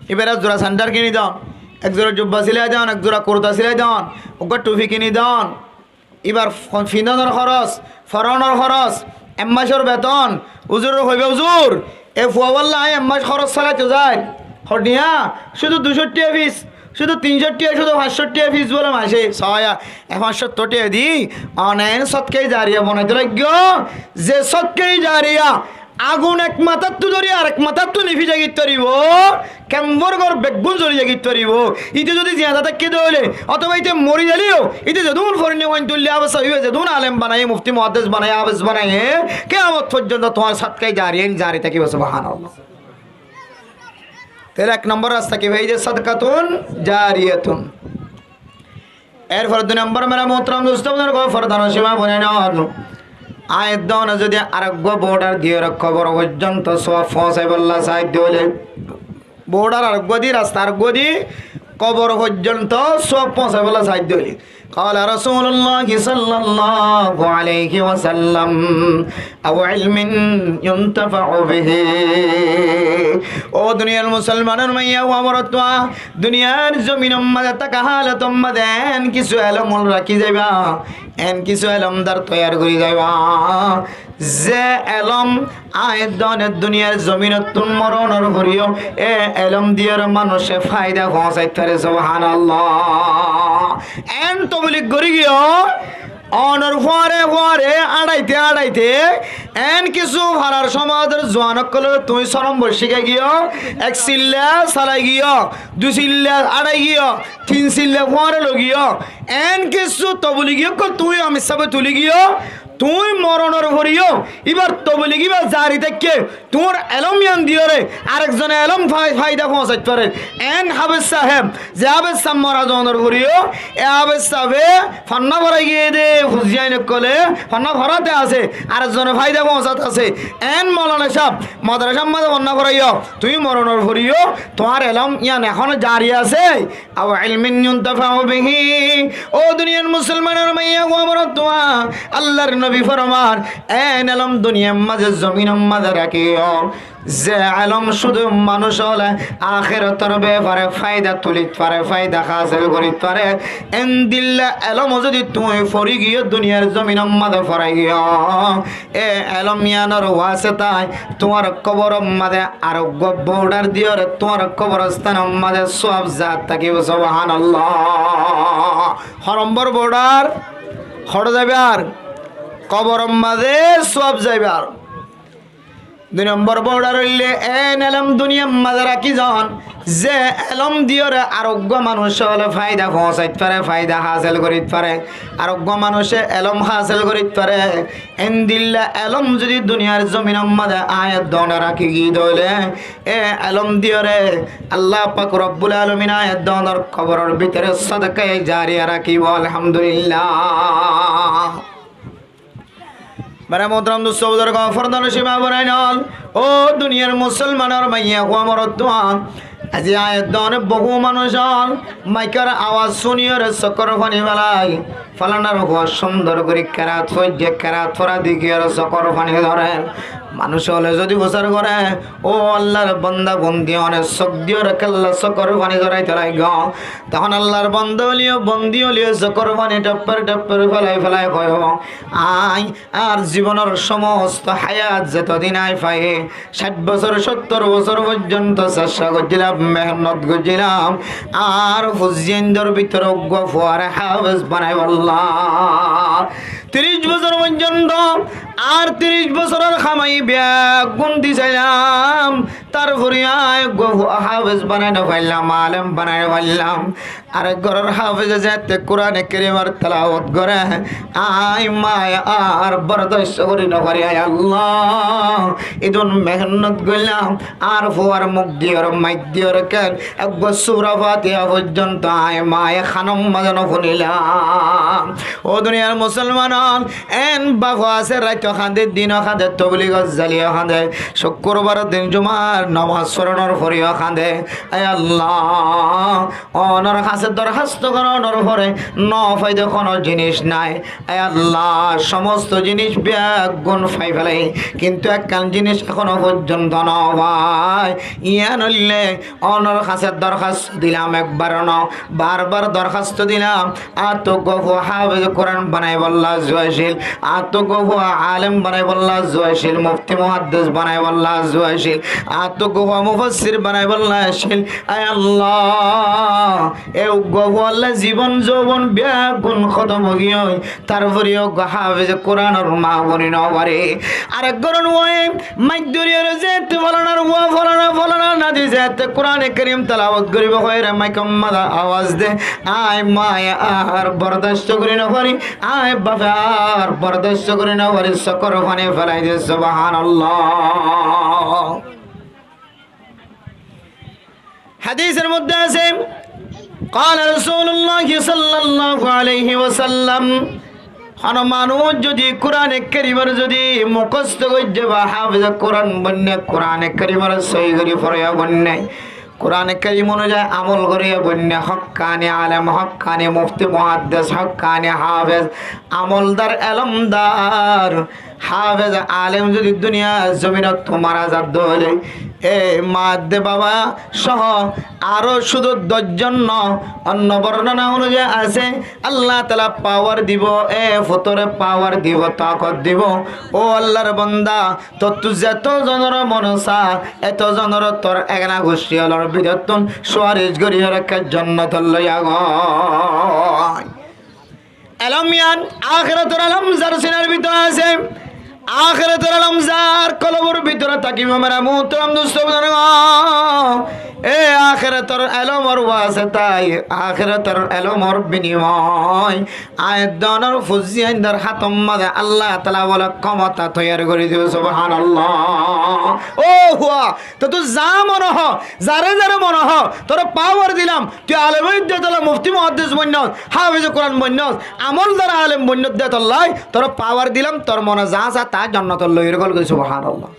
Íbare ek zura sendal kini don, ek zura jubba silai don, ek zura kurta silai don, uggúa thufi kini don. Íbar fo-, findonor horos, foronor horos, ek macor beton. Uzurore hoiba, "Uzur, e fuabólla añí ek mac horos solaito zair, hoçé thiañ? Cúdu dui cót thiañ fis, cúdu tin cót thiañ, cúdu fañs cót thiañ fis bóle mace." Sóiya, e fañs cót thiañ di one en sodkaye jariya bonaito laiggó. Ze sodkaye jariya agun ek matáttu dóri arek matáttu nifi zai git faribo, kemfor gór beggún zoli zai git faribo. Íte zodi ziyanda táke de óile, otóba íte mori zaile yó, íte zedún forinne fuain tuille, háfez sáheb íba zedún alem banaiye, mufti muhaddes banaiye, háfez banaiye, kiyamot foijjonto tuáñr sodkaye jariya iín jari tákibo. Subhanallah. Tóile ek nombor rasta ki faiyí de? Sodkatun jariyatun. Erfore dui nombor, mere muhtaram dustó buzurgó, fordanor sima boinain, aññí dóne zodi areggúa border diyóre kobor foijjonto suab foóñsaibolla sai de óile, border areggúa di, rasta areggúa di kobor foijjonto suab foóñsaibolla sai de óile. قال رسول الله صلى الله عليه وسلم، أو علم ينتفع به. Ó duniyar musolmanor maiyafuwa, morotfuwa, duniyar zominor maze táka halotor maze en kissú elom rakí zaiba, en kissú elomdar toiyar gorí zaiba, ze elom aññí dóne duniyar zominottún moronor fore yó e elom diyóre manúice faida foóñsait fare. Subhanallah. En toblig gorí giyó, Onor fúañre fúañre áñçaite áñçaite eén kissú farar cómazor zuan ókkolore tuñí só nombor cíkai giyó, ek silla salai giyó, dui silla áñçai giyó, tin silla fúañre loi giyó, eén kissú toboligi ókkol tuñí amir sábe tulí giyó, tuñí moronor foriyó íbar toboligi íba zari táikke. Tuáñr elóm yían diyóre arekzone elóm fai-, faida foóñsait fare. Eén háfez sáb, ze háfez sáb mora zonor foriyó, e háfez sábe fonná forai giyé dé, fuain ókkole fonná foráte asé, arekzone faida foóñsat asé. Eén molana sáb, modrasár mazé fonná foraiyó, tuñí moronor foriyó, tuáñr elóm yían ehóno zari asé. أو علم ينتفع به. Ó duniyar musolmanor maiyafua, morotfua, Allar nobi forman, eén elóm duniyar mazé zominor mazé rakíyo, ze elóm cúdu manúic ókkole akérator befare faida tulit fare, faida hásil gorit fare, endilla elóm zodi tuñí fori giyó, duniyar zominor mazé forai giyó, e elóm yíanor wasetai tuáñr kóboror mazé areggúa bodhar diyóre tuáñr kóborstanor mazé sóab zaa tákibo. Subhánallah. Hó nombor bodhar? Hoçé zaibar? Kóboror mazé sóab zaibar. Dui nombor bodhar óilde eén elóm duniyar mazé rakí zon, ze elóm diyóre areggúa manúic ókkole faida foóñsait fare, faida hásil gorit fare, areggúa manúice elóm hásil gorit fare. Endilla elóm zodi duniyar zominor mazé aññí edde rakí giyí dé óile, e elóm diyóre Allah pak Rabbul Alamin aññí edde kóboror bútore sodakaye zariya rakíbo. Alhamdulillah. Mere muhtaram dustó buzurgó, fordanocin maa boináin ókkol, ó duniyar musolmanor maiyafua, morotfua, aijja aññí edde bohú manúic ókkol maikor awaz cúniyóre sokor faní félai. Falanar fua cúndor gorí kerat foijjé, kerat fora dekíyore sokor faní dóre. Manúic ókkole zodi fusár goré, ó Allar banda bandi, one sók diyóre kiyólla sokor faní dóraito laigó, tohón Allar banda ókkole, bandi ókkole sokor faní thappar thappar félai félai hoibo, aññí añár zibonor somosto hayat zetodin aññí fai, cáit bosór, sóttor bosór foijjonto cesta goijjílam, mehénnot goijjílam, añár fuaindor bútore eggúa fuare háfez banaibólla. Tiríc bosór foijjonto, añár tiríc bosóror hamai beggún di sailam, tarfore aññí eggúa fua háfez banai nofaillam, alem banai nofaillam. Arek góror háfeze zeéñtte Kurane Kerimor telawot goré, aññí maye ar bordac gorí nofari, ai Allah, idún mehénnot goillám, ar fuar muk diyóre, maik diyóre ken, eggúa sura Fatiha foijjonto aññí maye kanor mazé nofúnilam. Ó duniyar musolman, eén baf asé, raito kañde, dino kañde, tobligot zaileyó kañde, cukkurbar din jumar nomaz foronor foreyó kañde, ai Allah, onor hañsé dorhasto gorónor fore nofaide hono jinis nai. Ai Allah, somosto jinis beggún fai félai, kintu ekkán jinis hono foijjonto nofai. Yián óilde onor hañsé dorhasto dilam, ekbar no, bar bar dorhasto dilam, añáttu eggúa fua háfeze Kuran banaibólla zuwacíl, añáttu eggúa fua alem banaibólla zuwacíl, mufti muhaddes banaibólla zuwacíl, añáttu eggúa fua mufassir banaibólla accíl. Ai Allah, e eggúa fualla zibon zobon beggún hótom óigiyoi, tarfore eggúa háfeze Kuranor maa boni nofare. Arek góror fuaye maik dóriyóre zeéñtte folanar fua, folana, folana nadi zeéñtte Kurane Kerim telawot goríbo hoiyóre maikor mazé awaz de, aññí maye ar bordac gorí nofari, aññí bafe ar bordac gorí nofari, sokor faní félai de. Subhánallah. Hadisor modde asé, قال رسول الله صلى الله عليه وسلم, hono manúc zodi Kurane Kerimor zodi mukhosto goijjé ba háfeze Kuran boinné, Kurane Kerimor sóhi gorí foroya boinné, Kurane Kerim onuzai amol goriya boinné, hókkani alem, hókkani mufti muhaddes, hókkani háfez, amoldar, elomdar, háfez, alem zodi duniyar zominottu mara zadde óile, e maa de baba sóho aró cúdu doc zon no, onno bornona onuzai asé, Allah taala pawar dibo, e fotore pawar dibo, takot dibo. Ó Allar bonda, tottú zeto zonor mon sa, eto zonore tor egana guccí ólor bútottún suwaric gorí ekká jonnotolloiya goi. Elóm yián ahérator elóm zar sinar bútore asé, ahérator elóm zar kolbor bútore tákibo, mere muhtaram dustó buzurgó, e ahérator elómor wasetai, ahérator elómor binimoy, aññí dónor fuain dónor hátor maze Allah taala bóle kemota toiyar gorí dibo, subhánallah. Ó fua, tui za mone hoó, zare zare mone hoó, tore pawar dilam, tui alem óiye de tolla mufti muhaddis boinnos, háfize Kuran boinnos, amoldar alem boinnos de tolla, tore pawar dilam, tor mone za sá ta jonnotot loiyóre gol goi, subhánallah.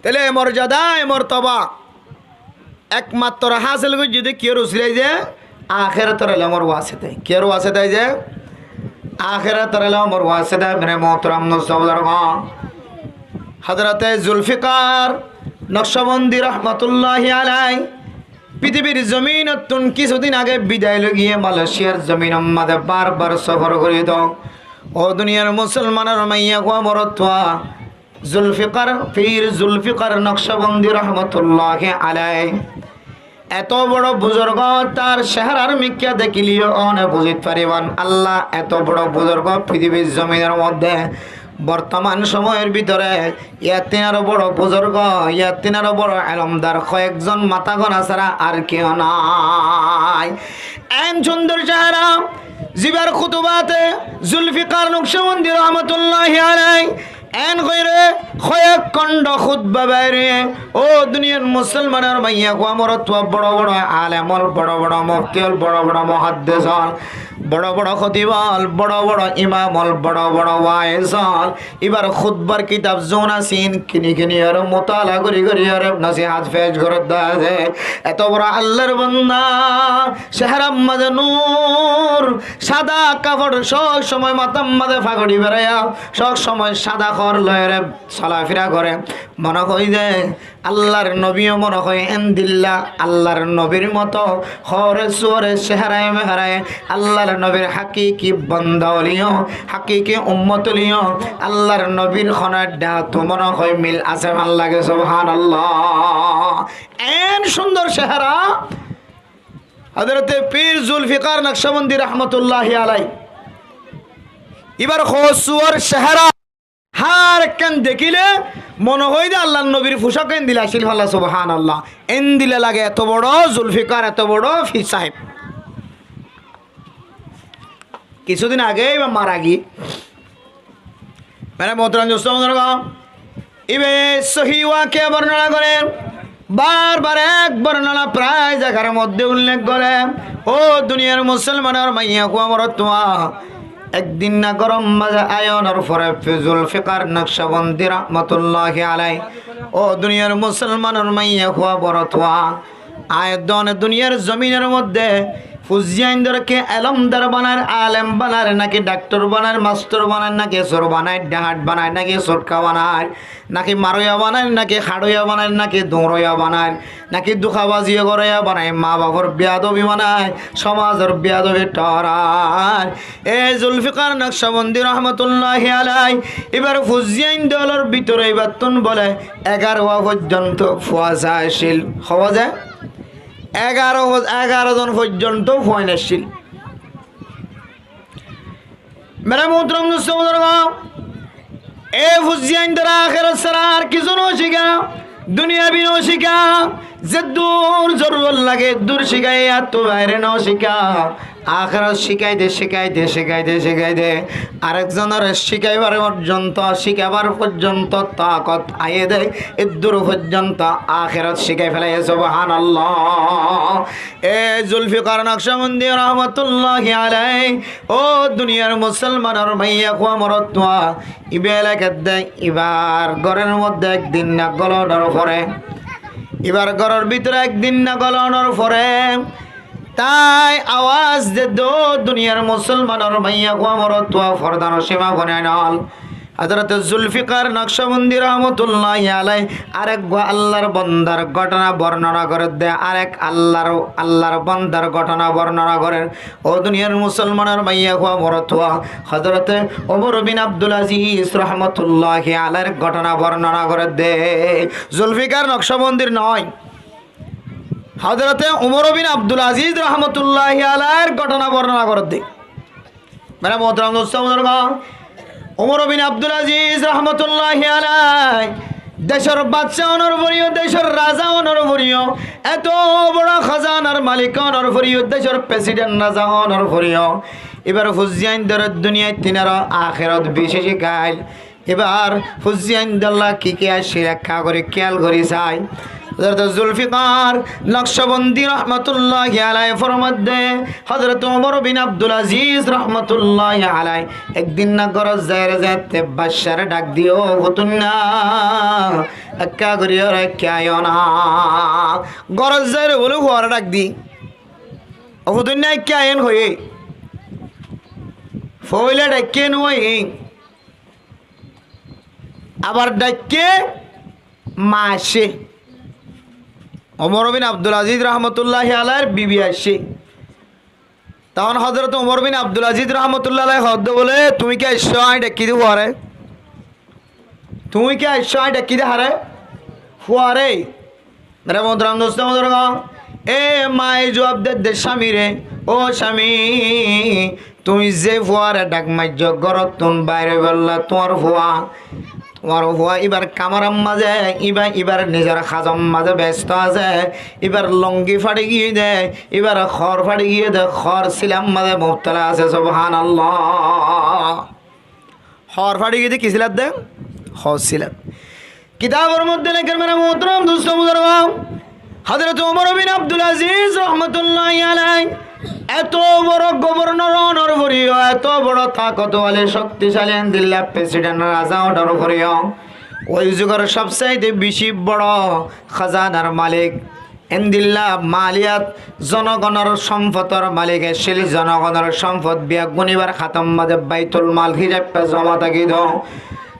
Tóile e morzada, e mortoba ekmatro hásil goijjé de kiyór usilai de? Ahérator elómor wasetai. Kiyór wasetai de? Ahérator elómor wasetai, mere muhtaram dustó buzurgó. Hazrate Zulfikar Nokshabondi rahmatulláhi alai fitibir zominottún kissú din age bidai loi giyé, Malaysiar zominor maze bar bar sófor gorí de. Ó duniyar musolmanor maiyafua morotfua, Zulfikar, fir Zulfikar Nokshabondi rahmatulláhi alai eto boro buzurgó, tar seharar mikká dekíle one buzit faribán, Allah eto boro buzurgó fitibir zominor modde bortoman somoyor bútore yattín aró boro buzurgó, yattín aró boro elómdar hoyekzon matagona sára ar kiyó nai. En cúndor sehara, zibar kutubate Zulfikar Nokshabondi rahmatulláhi alai en gorí hoyek kondho kutba bair óiye. Ó duniyar musolmanor maiyafua morotfua, boro boro alem ól, boro boro mufti ól, boro boro muhaddis ól, boro boro kotib ól, boro boro imam ól, boro boro waiz ól, ibar kutbar kitab zon asé, kini kini aró mutala gorí gorí aró nosihat fec gorer de asé. Eto boro Allar banda, seharar maze nur, sada kapor, sob somoi matar maze fagori beraiya, sob somoi sada kor loiyóre solafira gore. Mone hoó de Allar nobi yó mone hoó endilla, Allar nobir moto hóre suwore seharaye meharaye, Allar nobir hakiki banda ól yó, hakiki ummot ól yó, Allar nobir hono edda to mone hoó mil asé fán lage, subhánallah. En cúndor sehara, Hazrate fir Zulfikar Nokshabondi rahmatulláhi alai, ibar hoó suwor sehara, hár ekkán dekíle mone hoó de Allar nobir fucák endilla accíl falla, subhánallah. Endilla lage eto boro Zulfikar, eto boro fir sáheb. Kissú din age iba mara giyé. Mere muhtaram dustó buzurgó, ibe sohi wakiya bornona gorer, bar bar ek bornona prai zagar modde ullek gore. Ó duniyar musolmanor maiyafua morotfua, ek din na gorom maze aiyonor fore fir Zulfikar Nokshabondi rahmatulláhi alai, ó duniyar musolmanor maiyafua morotfua, aññí dóne duniyar zominor modde fuain dónor ke elómdar banair, alem banair, naki daktor banair, mastor banair, naki sur banair, dahát banair, naki surka banair, naki maroya banair, naki haroya banair, naki duroya banair, naki dukabazi goróya banair, ma bafor biyadobi banair, somazor biyadobi thorair. E Zulfikar Nokshabondi rahmatulláhi alai, ibar fuain dónor bútore ibattún bole egaró foijjonto fua accíl. Hoó de egaró, egaró zon foijjonto fuain accíl. Mere muhtaram dustó buzurgó, e fuain dónor ahérat sára ar kissú no cíka, duniyabi no cíka, ze dur zorurot lage dur cíka, yattu baire no cíka. Ahérat cíkaide, cíkaide, cíkaide, cíkaide, arek zonore cíkaibar foijjonto, cíkabar foijjonto takot aiyé de, eddur foijjonto ahérat cíkai félaiye, subhánallah. E Zulfikar Nokshabondi rahmatulláhi alai, ó duniyar musolmanor maiyafua morotfua, ibe lekédde ibar góror modde ek din na golonor fore, ibar góror bútore ek din na golonor fore, tai awaz de de, duniyar musolmanor maiyafua morotfua, fordanocin ma bonain ól, Hazrate Zulfikar Nokshabondi rahmatulláhi alai areggwá Allar bondar gótona bornona gorer de, arek Allar, Allar bondar gótona bornona gorer. Ó duniyar musolmanor maiyafua morotfua, Hazrate Umar bin Abdul Aziz rahmatulláhi alair gótona bornona gorer de, Zulfikar Nokshabondir noó. Hozorote Umor bin Abdul Aziz rahmatulláhi alaihir góthona bornona gorédde. Mere muhtaram dustó buzurgó, Umor bin Abdul Aziz rahmatulláhi alaih decór bacca ónor foriyó, decór raza ónor foriyó, eto boro házanar malik ónor foriyó, decór president raza ónor foriyó, ibar fuain dóre duniyait tin ar akerot bicí cíkail. Ibar fuain dólla ki ki accíl ekka gorí kiyal gorí sai. Hozorote Zulfikar Nokshabandi rahmatulláhi alaih formaidde, Hozorote Umor bin Abdul Aziz rahmatulláhi alaih ek din na górot zaiyóre zeéñtte baccaré dhak diyé, "Ó fuainna, ekka gorí yóre ekka aiyó na." Górot zaiyóre bóle fuaré dhak diyé, "Ó fuainna, ekka aiyón" hoiyé. Foóila dhaikké no aiyé. Abar dhaikké, ma aiccé. Umor bin Abdul Aziz rahmatulláhi alaihir bibi aiccé. Tohón Hozorote Umor bin Abdul Aziz rahmatulláhi alaih hoódde bóle, "Tuñí ki aiccó, añí dhaikkí dé fuaré? Tuñí ki aiccó, añí dhaikkí dé haré? Fuaré." Mere muhtaram dustó buzurgó, e maye zuab dedde camire, "Ó cami, tuñí ze fuaré dhak maijjó górottún bair óibolla, tuáñr fua, tuáñr fua ibar kamarar mazé, iba ibar nizor hazor mazé besto asé, ibar longi fári giyé dé, ibar hoor fári giyé dé, hoor silar mazé mubtala asé." Subhanallah. Hoor fári giyé dé ki silat dé? Hoor silat. Kitabor modde lekér, mere muhtaram dustó buzurgó, Hozorote Umor bin Abdul Aziz rahmatulláhi alaih eto boro gobornor ónor foriyó, eto boro takotwali, cokticali, endilla president raza ónor foriyó, ói zugor sobsaite bicí boro házanar malik, endilla maliyat, zonogonor somfotor malik accíl, zonogonor somfot beggún ibar hátor mazé baitul mal hísabe zoma tákito.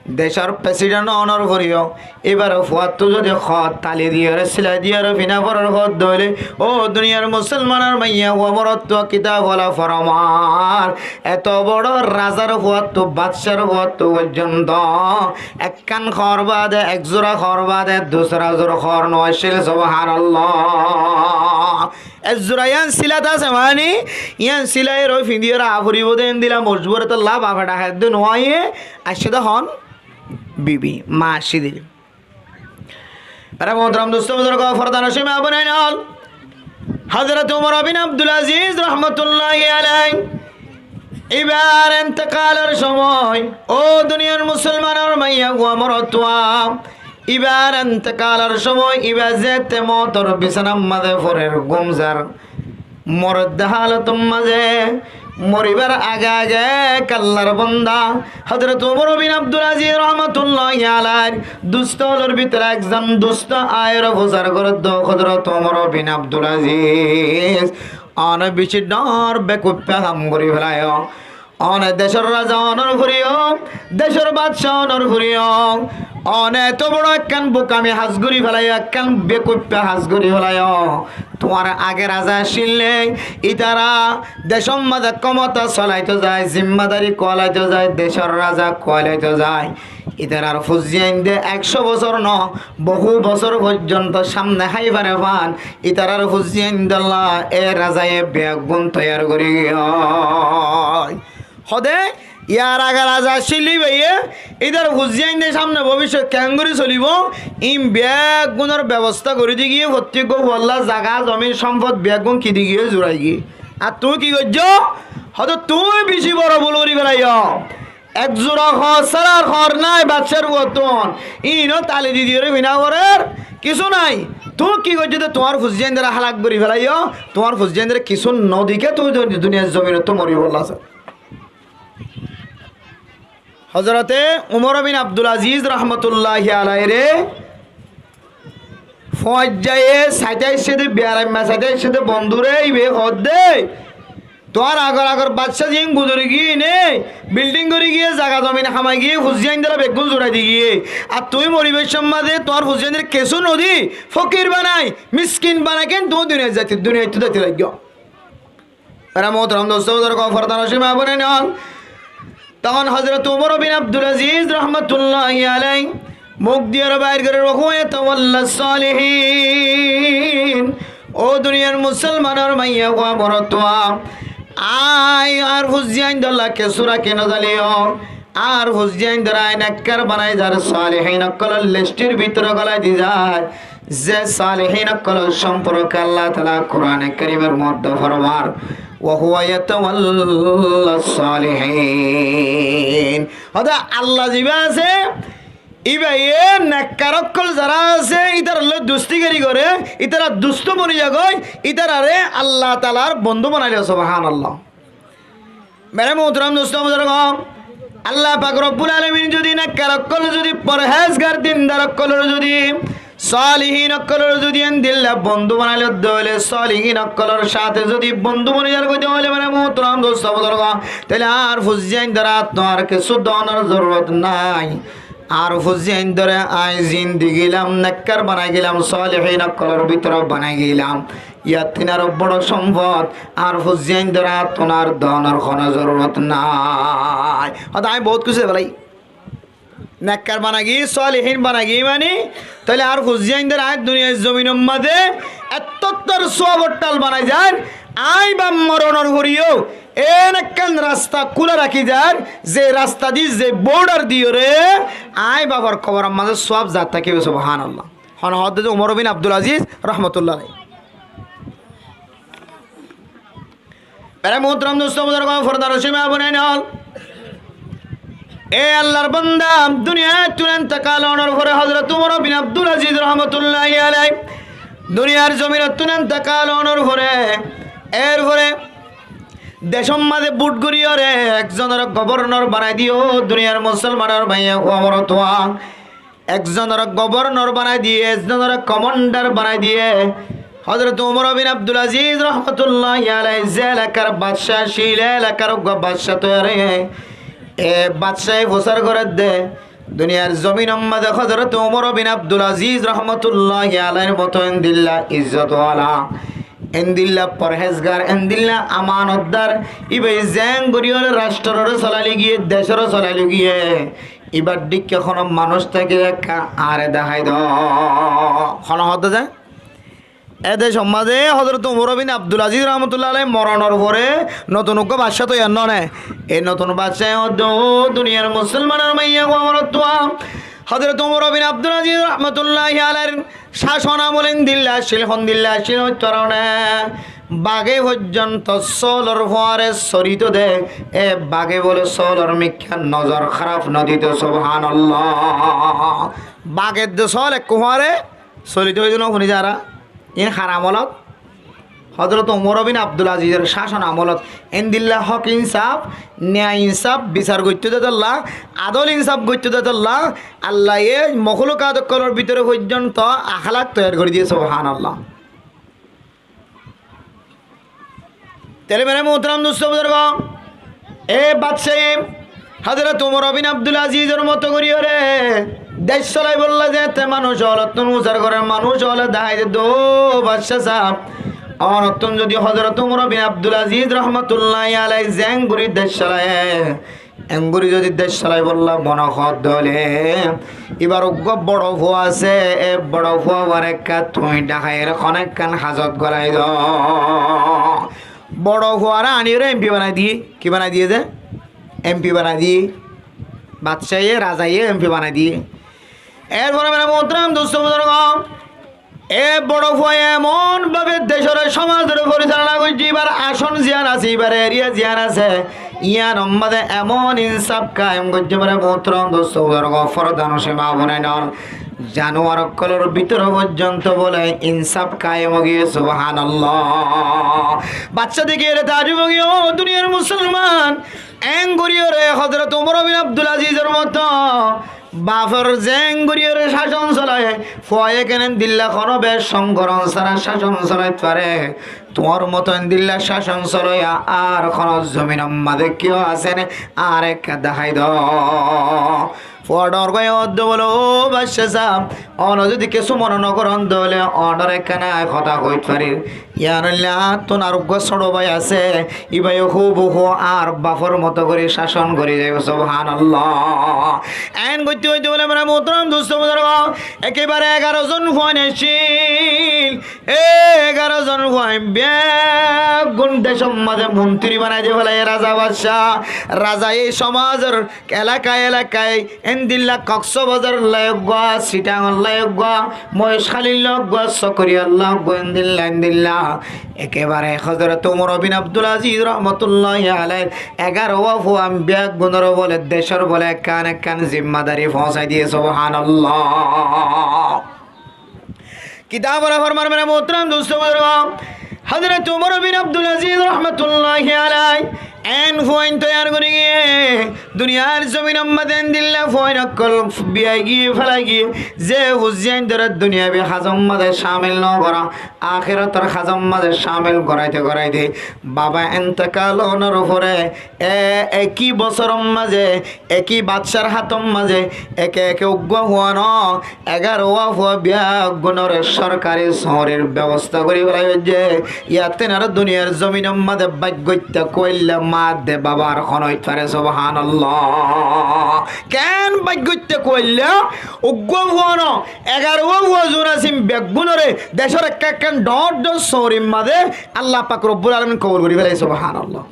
Decór president ónor foriyó, ibar fuattú zodi hoó tali diyóre, sila diyóre, fina forar hoódde óile, ó duniyar musolmanor maiyafua, morotfua, kitabwala, formar, eto boro razar fuattú, baccar fuattú foijjonto ekkán hoor baade, ek zura hoor baade, dusra zura hoor no accíl. Subhanallah. Ek zura yián silat asé mani, yián silai roi findiyóre aá foribó dé, endilla mojbur, etolla bafe dhak diyé no aiyé, aiccé dé hoón? Bibi, ma aiccé dé. Mere muhtaram dustó buzurgó, fordanocin ma bonain ól, Hozorote Umor bin Abdul Aziz rahmatulláhi alaih ibar entekalor somoi, ó duniyar musolmanor maiyafua, morotfua, ibar entekalor somoi iba zeéñtte moutor bisánar mazé forer, gúm zar, moredde halotor mazé, moribar age age ek Allar bonda Hozorote Umor bin Abdul Aziz rahmatulláhi alaihir dustó ólor bútore ekzon dustó aiyóre fusár gorédde, "Hozorote Umor bin Abdul Aziz, one bicí dhoóñr bekuffa ham gorí félaiyó. One decór raza ónor foriyó, decór bacca ónor foriyó. One eto boro ekkán bukami ham gorí félaiyó, ekkán bekuffa ham gorí félaiyó. Tuáñr age raza accíl né, ítara decór mazé kómota solaito zai, zimmadari kualaito zai, decór raza kualaito zai. Ítarar fuain dé ekcó bosór no, bohú bosór foijjonto samne hái fare fán. Ítarar fuain dólla e razaye beggún toiyar gorí giyói." Hode, yar age raza accíl íbaye, ítar fuain dé samne bobicot keéngorí solibó, ín beggúnor bebosta gorí di giyé, fottí eggúa fualla zaga, zomin, somfot beggún ki di giyé, zurai giyé. Ar tuñí ki goijjó? Hode tuñí bicí boro bul gorí félaiyó. Ek zura hoor sára ar hoor nái baccar fuattún. Íno tali di diyóre fina forer, kissú nái. Tuñí ki goijjó dé tuáñr fuain dóre hálak gorí félaiyó, tuáñr fuain dóre kissú no diké tuñí duniyar zominottú moribolla asó. Hozorote Umor bin Abdul Aziz rahmatulláhi alaihire fuaijjaye saitó aiccé dé, biyaraimma saitó aiccé dé, bondúre, íbaye hoódde, "Tuáñr agor agor bacca ziyán guzori giyé né, bilding gorí giyé, zaga zomin hamai giyé, fuain dólla beggún zurai di giyé. Ar tuñí moribar cómot mazé tuáñr fuain dóre kissú no di, fókir banai, miskin banai keén tuñí duniyait zaito, duniyaittú zaito laiggó." Mere muhtaram dustó buzurgó, fordanocin ma bonain ól, tohón Hozorote Umor bin Abdul Aziz rahmatulláhi alaih muk diyóre bair gorér, "Wa huwa yatawalla salihin." Ó duniyar musolmanor maiyafua morottúa, aññí añár fuain dórolla kessú rakí nozaiyo. Añár fuain dóre aññí nekkar banai zar, salihin ókkolor listor bútore golai di zar. Ze salihin ókkolor somporke Allah taala Kurane Karimor modde formar, "Wa huwa yatawallas salihin." Óde Allah zibá asé, íbaye nekkar ókkol zará asé, ítarar lói dustí gori goré, ítarar dustó boni zagói, ítararé Allah taalar bondú banai lo, subhánallah. Mere muhtaram dustó buzurgó, Allah pak Robbul Alamin zodi nekkar ókkol zodi porhezgar dindar ókkolor zodi salihin ókkolor zodi endilla bondú banai lo de óile, salihin ókkolor sáte zodi bondú boni zar goi de óile, mere muhtaram dustó buzurgó, tóile añár fuain dóre añáttu ar kessú doonor zorurot nai. Añár fuain dóre aññí zin di gilam, nekkar banai gilam, salihin ókkolor bútore banai gilam. Yían aró boro sompot, añár fuain dóre añáttu ar doonor hono zorurot nai. Óde aññí bout kúci de bái. Nekkar banai giyí, salihin banai giyí mani, tóile añár fuain dóre aññí duniyar zominor maze ettó ttór suabor thal banai zar, aññí ba moronor fore yó en ekkán rasta kúla rakí zar, ze rasta di, ze bordar diyóre aññí bafor koboror maze suab zai tákibo, subhánallah. Hone hoódde Umar bin Abdul Aziz rahmatullah alaih. Mere muhtaram dustó buzurgó, fordar címa bonain ol. E Allar banda, duniyaittún entekal ónor fore Hozrot Umar bin Abdul Aziz rahmatullahi alaih duniyar zominottún entekal ónor fore, er fore decór maze bút goríyoré ekzonore gobornor banai diyé, duniyar musolmanor maiyafua morottúa. Ekzonore gobornor banai diyé, ekzonore komandar banai diyé. Hozrot Umar bin Abdul Aziz rahmatullahi alaih ze elakar badcá accíl, e elakar uggwá badcá toiyar óiye. E badcáye fusár gorédde, duniyar zominor maze Hozrot Umar bin Abdul Aziz rahmatullahi alaihir moto endilla izzot wala, endilla porhezgar, endilla amanotdar, íbaye zeén goríyoré ractororé solailó giyé, decóre solailó giyé. Íbar dhikká hono manúic tákile ekká añáre dahái do. Hono hoódde ze? E decór maze Hozrot Umar bin Abdul Aziz rahmatullahi alaih moronor fore notun uggwá badcá toiyar no né? E notun badcáye hoódde, ó duniyar musolmanor maiyafua morottúa, Hozrot Umar bin Abdul Aziz rahmatullahi alaihir cácon amol endilla accíl, hondilla accíl hoitó faro né. Bage foijjonto sóolor fuare sóri de, e bage bóle sóolor mikká nozor háraf no dito, subhánallah. Bage de sóol ekkú fuare sóri de óiye no funi zara. Iín har amolot, Hozrot Umar bin Abdul Azizor cácon amolot endilla hók insáf, niyai insáf bisar goittó de tolla, adól insáf goittó de tolla, Allaye moklukat ókkolor bútore foijjonto ahlak toiyar gorí diyé, subhánallah. Tóile mere muhtaram dustó buzurgó, e badcáye Hozrot Umar bin Abdul Azizor moto goríyoré dec solaibólla zeéñtte manúic ókolottún usar gorér, manúic ókole dahái de, ó badcá sáb, onottún zodi Hozrot Umar bin Abdul Aziz rahmatullahi alaih zeén gorí dec solaiyé, engorí zodi dec solaibólla mone hoó de óile, íbar uggwá boro fua asé, e boro fuare ekká tuñí dhahaiyóre hono ekkán hazot golai do. Boro fuare aníyoré empi banai diyé. Ki banai diyé ze? Empi banai diyé. Badcáye, razaye empi banai diyé. Er fore mere muhtaram dustó buzurgó, e boro fuaye emon bábe decóre cómazore foricalona goijjé, íbar acón ziyán asé, íbar eriya ziyán asé, yíanor maze emon insáf kayem goijjé, mere muhtaram dustó buzurgó, fordar címa mabóinain ol, januar ókkolor bútore foijjonto bóle insáf kayem ói giyé, subhánallah. Badcá dekíyoré taajjub ói giyé, ó duniyar musolman, engoríyoré Hozrot Umar bin Abdul Azizor moto bafor zeén goríyoré cácon solaiyé, fuaye kene endilla hono bec cóngoron sára cácon solait fare? Tuáñr moto endilla cácon soloiya ar hono zominor maze kiyó asé né? Añáre ekká dahái do. Fua dhoóñr gorí hoódde bóle, ó badcá sáb, one zodi kessú mone no gorón de óile onore ekkán hotá hoit farir. Yían óilde añáttún ar uggwá sóço bái asé, íbaye húbu hú añár bafor moto gorí cácon gorí zaibó, subhánallah. Eén goitté goitté bóle, mere muhtaram dustó buzurgó, ekebare egaró zon fuain accíl. E egaró zon fuain beggún decór mazé montiri banai di félaiye raza baccá. Razaye somazor elaka elakaye endilla Koksbazar olla eggúa, Sitang olla eggúa, Mohéckáli olla eggúa, Sokuriya olla eggúa, endilla endilla. Ekebare Hozorot Umar bin Abdul Aziz rohmotulláhi alaihir egaró fuain beggúnor bóle decór bóle ekkán ekkán zimmadari foóñsai diye. Subhánallah. Kitabor formar, mere muhtaram dustó buzurgo, Hozorot Umar bin Abdul Aziz rohmotulláhi alaih en fuain toiyar gori giyé, duniyar zominor mazé endilla fuain okkol biyai giyé, félai giyé, ze fuain dóre duniyabi hazor mazé camil no gorá, akérator hazor mazé camil goráite goráite baba entekal ónor fore e eki bosóror mazé, eki badcár hátor mazé, eke eke uggúa fua no, egaró fua beggúnore sorkari sóorir bebosta gorí félai faijje. Yatté nare duniyar zominor mazé bággoitta kuailla maa de baba ar hon óit fare? Subhánallah. Keén bággoitta kuailla uggúa fua no, egaró fua zun asé beggúnore decór ekkán ekkán dhoóñr dhoóñr sóorir mazé Allah pak robbul alamin kobul gorí félaiye. Subhánallah.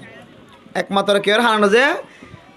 Ekmatro kiyór hañne ze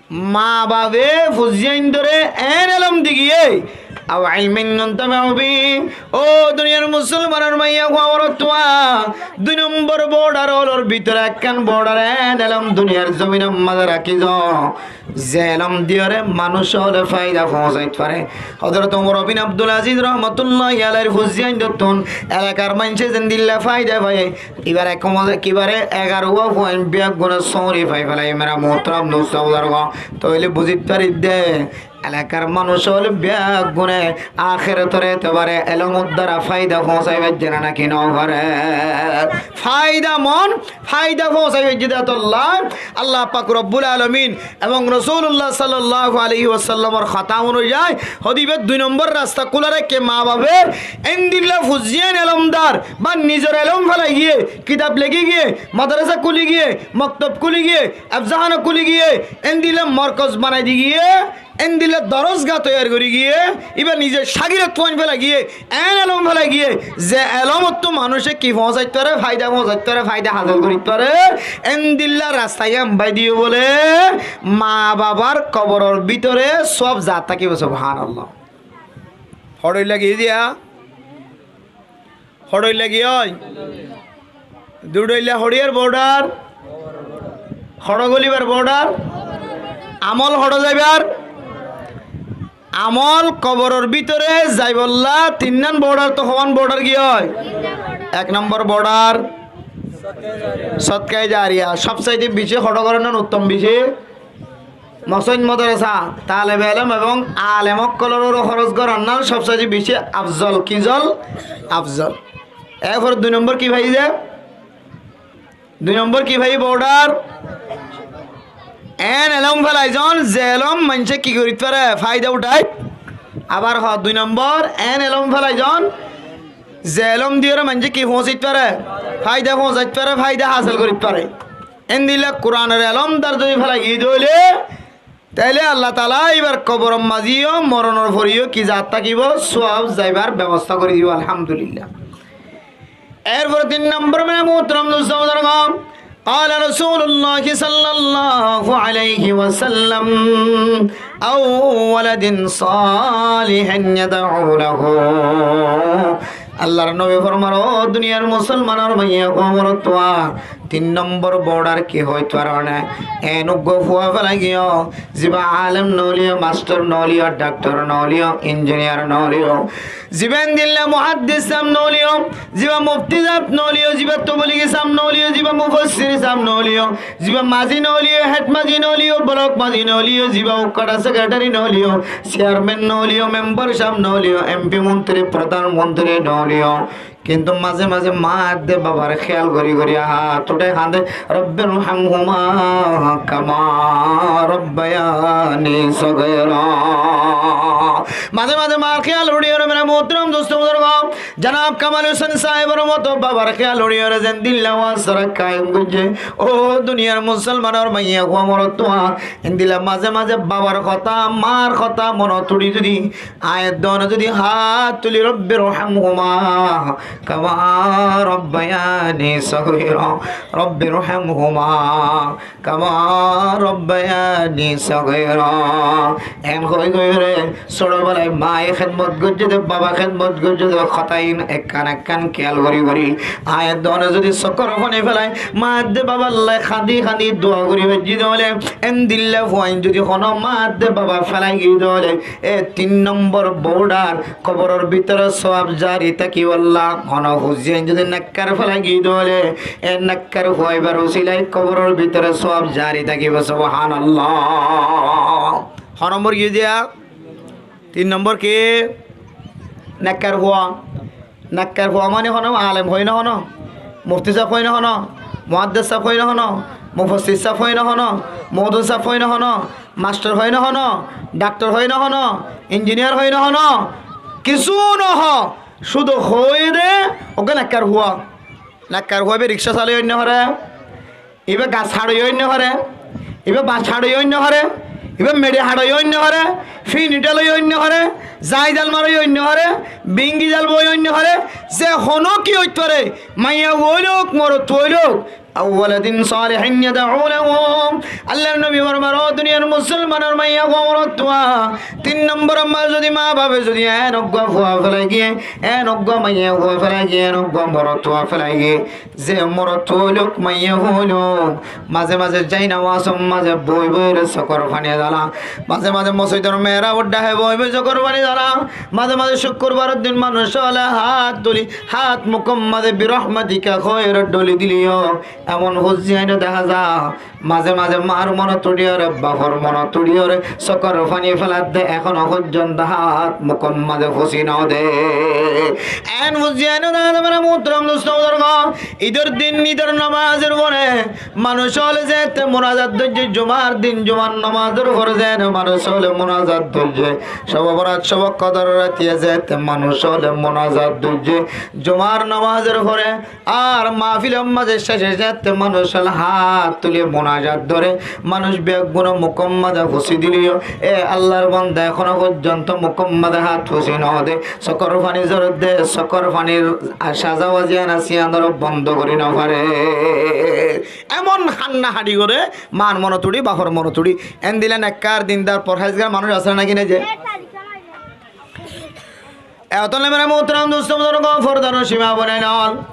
maa babe fuain dóre en elóm di giyé, aw ilmin yuntafaú bihi. Ó duniyar musolmanor maiyafuá, morotfuá, dui nombor bordar ólor bútore ekkán bordar en elóm duniyar zominor mazé rakí zo, ze elóm diyóre manúic óle faida foóñsait fare. Hozorot Umar bin Abdul Aziz rohmotulláhi alaihir fuain dóttun elakar maincé zendilla faida faiyé, ibare ekómozé kibare egaró fuain beggúne sóori fai félaiye, mere muhtaram dustó buzurgo. Tóile buzit faridde, elakar manúic óle beggúne akérator etebare elómor duara faida foóñsai faijje né náki no fare? Faida mon, faida foóñsai faijje de tolla Allah pak robbul alamin ebong Rosulullah sallallahu alaihi wasallamor hotá onuzai hode ibá dui nombor rasta kúla raikké maa babe. Endilla fuain elómdar ba nizor elóm félai giyé, kitab lekí giyé, madrasa kúli giyé, moktob kúli giyé, efzahana kúli giyé, endilla morkoz banai di giyé, endilla dorosga toiyar gorí giyé, ibá nize cágirot fuain félai giyé, en elóm félai giyé, ze elómottu manúice ki foóñsait fare? Faida foóñsait fare, faida hásil gorít fare. Endilla rasta yián bái diyo bóle maa babar koboror bútore sóab za tákibo. Subhánallah. Hoçoilla giyé diya? Hoçoilla giyé? Duçoilla hoçiyar bordar? Hoço golibar bordar? Amol hoço zaibar? Amol koboror bútore zaibolla tinnán bordar, to hoán bordar giyé? Ek nombor bordar sodkaye jariya, sobsaite beci hoço goron nan uttom beci? Mosóit, modrasa, talebe elóm ebong alem ókkolor uore hóros goron nan sobsaite beci afzol. Ki zol? Afzol. Erfore dui nombor ki faiyé ze? Dui nombor ki faiyé bordar? En elóm félai zon ze elóm maincé ki gorít fare? Faida uthait. Abar hoó dui nombor, en elóm félai zon ze elóm diyóre maincé ki foóñsait fare? Faida foóñsait fare, faida hásil gorít fare. Endilla Kuranor elómdar zodi félai giyé de óile, tóile Allah taala ibar koboror mazeyó moronor foreyó ki za tákibo? Sóab zaibar bebosta gorí dibo. Alhamdulillah. Erfore tin nombor, mere muhtaram dustó buzurgo, قال رسول الله صلى الله عليه وسلم: أو ولد صالح يدعو له. Allar nobi formar, ó duniyar musolmanor maiyafuá, morotfuá, tin nombor bordar ki hoit faro né? En uggúa fua félai giyó, ziba alem no óileyo, mastor no óileyo, daktor no óileyo, injiniyar no óileyo, ziba endilla muháddis sáb no óileyo, ziba mufti sáb no óileyo, ziba toboligi sáb no óileyo, ziba mufassir sáb no óileyo, ziba mazi no óileyo, hed mazi no óileyo, bolok mazi no óileyo, ziba ukkáta sekretari no óileyo, siyarmen no óileyo, membar sáb no óileyo, empi, montiri, prodán montiri no óileyo, kintu maze maze maa de babar kéyal gorí gorí añtté hañdé, رب ارحمهما كما ربياني صغيرا. Maze maze maar kéyal gorí gorí, mere muhtaram dustó buzurgo, janab Kamal Hosen sábor moto babar kéyal gorí gorí zendilla waaz sora kayem goijjé, ó duniyar musolmanor maiyafuá, morotfuá, endilla maze maze babar hotá, maar hotá monot tuñí zodi aññí dono zodi hát tuli, رب ارحمهما كما ربياني صغيرا رب ارحمهما كما ربياني صغيرا. En hoi hoi re, sóro bólai maye hédmot goijjé de, babaye hédmot goijjé de, hotá ín ekkán ekkán kéyal gorí gorí. Aññí done zodi sokor fani félai, maye de baballá hañdi hañdi dua gorí faijjé de óile, endilla fuain zodi hono maye de baba félai giyé de óile, e tin nombor border, koboror bútore sóab zari tákibolla. Hono fuain zodi nekkar félai giyé de óile, e nekkar fua ibár usilai koboror bútore sóab zari tákibo. Subhánallah. Ho nombor giyé de? Tin nombor ki? Nekkar fua. Nekkar fua mani hono alem hoi no hono, mufti sáb hoi no hono, muhaddes sáb hoi no hono, mufassir sáb hoi no hono, modun sáb hoi no hono, mastor hoi no hono, daktor hoi no hono, injiniyar hoi no hono, kissú no ho, cúdu hoi de, uggwá nekkar fua. Nekkar fua ibá rikcá salai óinno fare, ibá gas haçoi óinno fare, ibá bas haçoi óinno fare, ibá meçi haçoi óinno fare, fini dhaloi óinno fare, zai zal maroi óinno fare, bingi zal boi óinno fare, ze hono ki óit fare, maiya fua óilok, morot fua óilok, أو ولد صالح يدعو له. Allar nobi formar, ó duniyar musolmanor maiya fua morot fua, tin nombor ot zodi ma bafe zodi en uggwá fua félai giyé, en uggwá maiya fua félai giyé, en uggwá morot fua félai giyé, ze morot fua óilok, maiya fua óilok, maze maze zai nomazor maze boi boi re sokor fani dala, maze maze mosjidor mehrabor dháke boi boi sokor fani dala, maze maze cukkurbaror din manúc ókkole hát tuli, hát mukor maze birahmatika hoi re dhóli dile yó, emon fuain no deká za. Maze maze mar monot uçí ore, bafor monot uçí ore, sokor fani féladde, ehono foijjonto hát mukor maze fúsi no de. En fuain no deká za, mere muhtaram dustó buzurgo, idor din idor nomazor fore manúc ókkole zeéte munajat goijjé, jumar din jumar nomazor fore zeéte manúc ókkole munajat goijjé, cóbe borat cóbe kodoror ratiye zeéte manúc ókkole munajat goijjé, jumar nomazor fore ar mahfilor maze céce zeéte manúc ókkole hát tuli munajat dóre, manúc beggúne mukor maze fúsi dile yó, e Allar banda, ehono foijjonto mukor maze hát fúsi no de, sokor fani zore de, sokor fanir saza waziyana siyanore bondo gorí no fare. Emon hanna haçi gore, mar monot uçí, bafor monot uçí. Endilla nekkar, dindar, forhézgar manúc asé naki nai ze? E ótolla mere muhtaram dustó buzurgo, fordar cima bonain ókkol.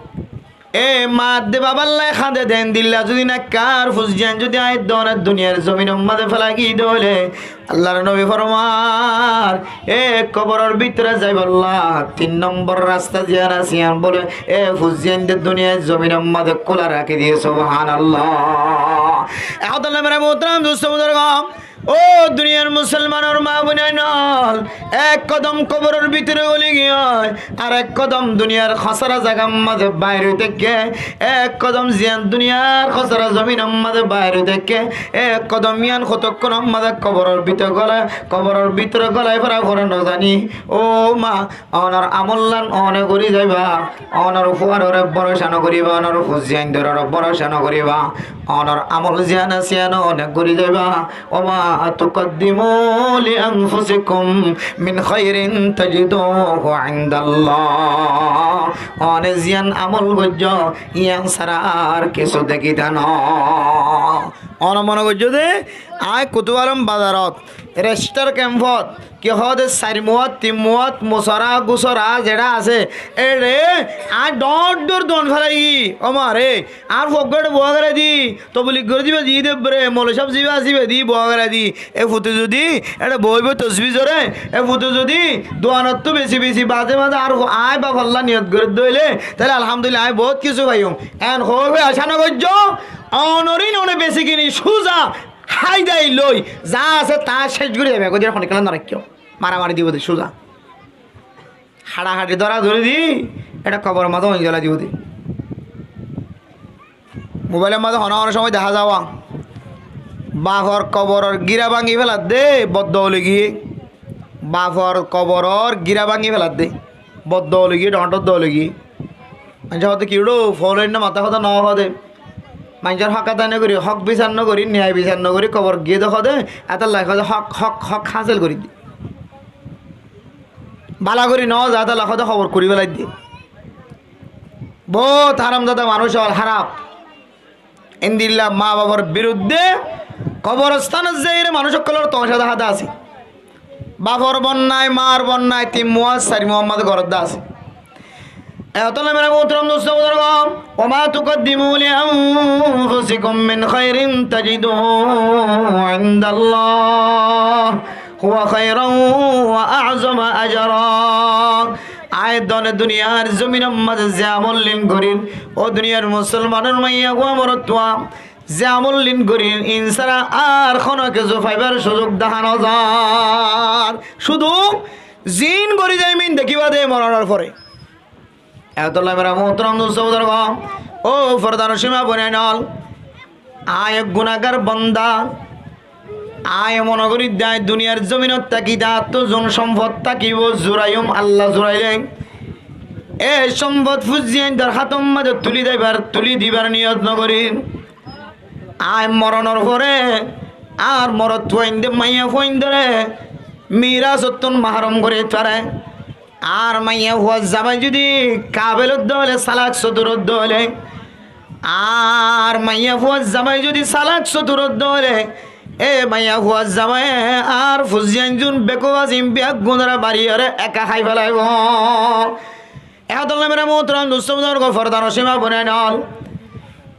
E ma de baballá hañde de endilla zodi nekkar fuain zodi aññí done duniyar zominor maze félai giyé de óile, Allar nobi formar, e koboror bútore zaibolla tin nombor rasta ziyan asé, yián bóle e fuain de duniyar zominor maze kúla rakí diye. Subhánallah. E ótolla mere muhtaram dustó buzurgo, ó duniyar musolmanor ma bonain ókkol, ek kodom koboror bútore góli giyé, ar ek kodom duniyar hósara zagar maze bair ói táke, ek kodom ziyan duniyar hósara zominor maze bair ói táke, ek kodom yián hotokkúnor maze koboror bútore gólai, koboror bútore gólai fara fore no zani. Ó ma, onor amollán one gorí zaiba, onor fuarore boroca no goríba, onor fuain dorore boroca no goríba, onor amol ziyan asé yián one gorí zaiba. وما تقدموا لأنفسكم من خير تجدوه عند الله. One ziyan amol goijjó, yián sára ar kissú dekíta no. One mone goijjó de, aññí Kutubalam bazarot, restar kempot, ki hoó de, sair muát, tin muát, musora, gusora, zeçá asé, eçe aññí dhoóñr dhoóñr duan félai. Ó ma re, añár fuaggúa eçe boói gera di, toblig gorí diba di de bere, moloi sáb ziba asé iba di boói gera di. E fute zodi eçe boói boói tosbi zore, e fute zodi duanottú besi besi baze baze añár fu-, aññí bafallá niyot gorí dóile, tóile alhamdulillah, aññí boóut kissú faiyum. En hoói hoói acá no goijjó, onorín one besi kini cúza háidai loi, za asé taa céc gorí zaiba, gorí honikkála no raikkó. Maramari dibo de cúza. Haçahaçi dóradóri di, eçe koboror mazé oin zolai dibo de. Mobailor mazé hono hono cómoi dehá za, bafor koboror gíra báñgi féladde, boddoa loi giyé. Bafor koboror gíra báñgi féladde, boddoa loi giyé, dhoóñr dhoóñr doa loi giyé. Maincé hoó de ki uçó, fóloinno matá hotá no hoó de. Maincór hók adai no gorí, hók bisar no gorí, niyai bisar no gorí, kobor giyé de hoó de, étolla hoó de hók, hók, hók hásil gorí de. Bála gorí no za, étolla hoó de kobor kuri félai de. Bout haramzada manúic ókkol, háraf. Endilla maa bafor biruddé koborostánot zaiyóre manúic ókkolór tomacá deháde asé. Bafor bon nái, maar bon nái, tin muá, sair muár mazé goródde asé. E hotólla mera muhtaram dustó buzurgo, وما تقدموا لأنفسكم من خير تجدوه عند الله هو خيرا وأعظم أجرا. Aññí done duniyar zominor mazé ze amol ín gorír, ó duniyar musolmanor maiyafua morotfua, ze amol ín gorír, ín sára ar hono kessú faibar suzuk dahá nozar. Cúdu ziín gorí zaiyum ín dekíba de moronor fore. Etolla mera muhtaram dustó buzurgo, ó fordanocin maa boináin ókkol, aññí ek gunagar bonda. Aññí mone gorí de aññí duniyar zominot tákite añáttu zun cómpot tákibo, zuraiyum, Alla zurailé. E cómpot fuainzor hátor mazé tulí dibar, tulí dibar niyot nogorí. Aññí moronor fore añár morotfuainde, maiyafuaindóre mirasottún mahrum gorí fare. Añár maiyafuar zamai zudi kabel ódde óile, salak sotur ódde óile, añár maiyafuar zamai zudi salak sotur ódde óile, e maiyafuar zamaye añár fuain zun bekuf asé ín beggúnore mariyóre eka hái felaibo. E hotólla mera muhtaram dustó buzurgo, fordanocin maa boináin ókkol,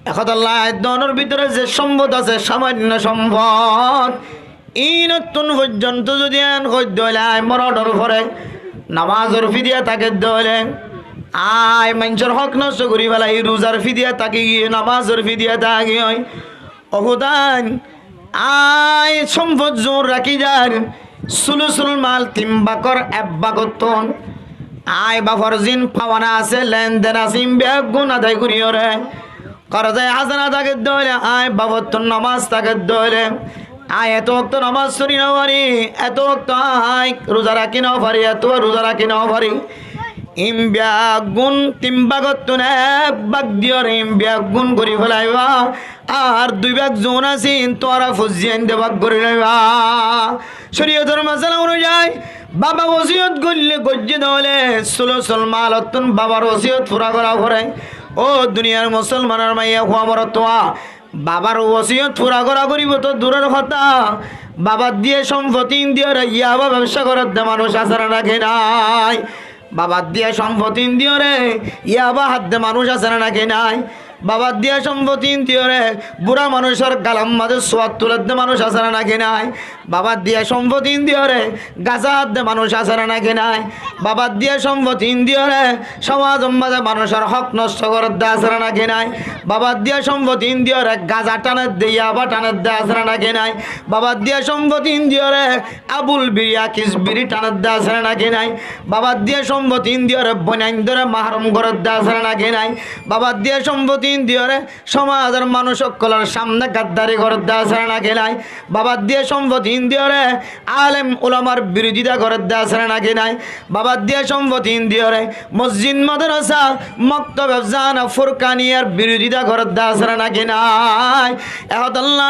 e hotólla aññí donor bútore ze cómpot asé, samanno cómpot, ínottún foijjonto zudi aññí hoidde óile aññí moronor fore nomazor fidiya tákedde óile, aññí maincór hók nosto gorí felai, ruzar fidiya táki giyé, nomazor fidiya táki giyé. Ó Hudain, aññí cómpot zun rakí zar, sulusul mal, tin bágor ek bágottún, aññí bafor ziín pawana asé, lenden asé, ín beggún adai goríyore, korzaye házana tákedde óile, aññí bafottún nomaz tákedde óile, aññí eto okto nomaz fori nofari, eto okto aññí ruza rakí nofari, eto ruza rakí nofari. Ín beggún tin bágottún ek bák diyóre ín beggún gorí felaiba. Ar dui bák zun asé, ín tuáñra fuainde bák gorí loiba. Córiyotor masala onuzai baba wosiyot goille, goijjé de óile, sulusul malottún babar wosiyot fura gora fore. Ó duniyar musolmanor maiyafua morotfua, babar wosiyot fura gora goribó to duror hotá, babar diya cómpot ín diyóre yaba bebsa goredde manúic asé né náki nái? Babar diya cómpot ín diyóre yaba hadde manúic asé né náki nái? Babar diya cómpot ín diyóre bura manúicor galor mazé suwad tuledde manúic asé né náki nái? Babar diya cómpot ín diyóre gaza hadde manúic asé né náki nái? Babar diya cómpot ín diyóre somazor mazé manúicor hók nosto goredde asé né náki nái? Babar diya cómpot ín diyóre gaza tanedde, yaba tanedde asé né náki nái? Babar diya cómpot ín diyóre abul biri, akis biri tanedde asé né náki nái? Babar diya cómpot ín diyóre boináindóre mahrum goredde asé né náki nái? Babar diya cómpot ín diyóre somazor manúic ókkolor samne gaddari goredde asé né náki nái? Babar diya cómpot ín diyóre alem ulamar birudita goredde asé né náki nái? Babar diya cómpot ín diyóre mosjid, madrasa, moktob, efzana, furkaniyar birudita goredde asé né náki nái? E hotólla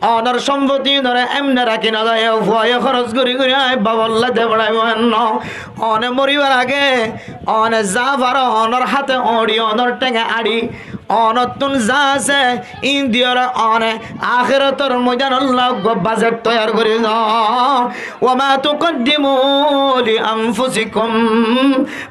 onor cómpot ínore emne rakí nozaiyo, fuaye hóros gorí gorí aññí babolla de beçaibo enno. One moribar age, one za faro, onor háte oñçi, onor thénge añçi, onottún za asé, ín diyóre one ahérator moidanolla uggwá bajet toiyar gorí zo. وما تقدموا لأنفسكم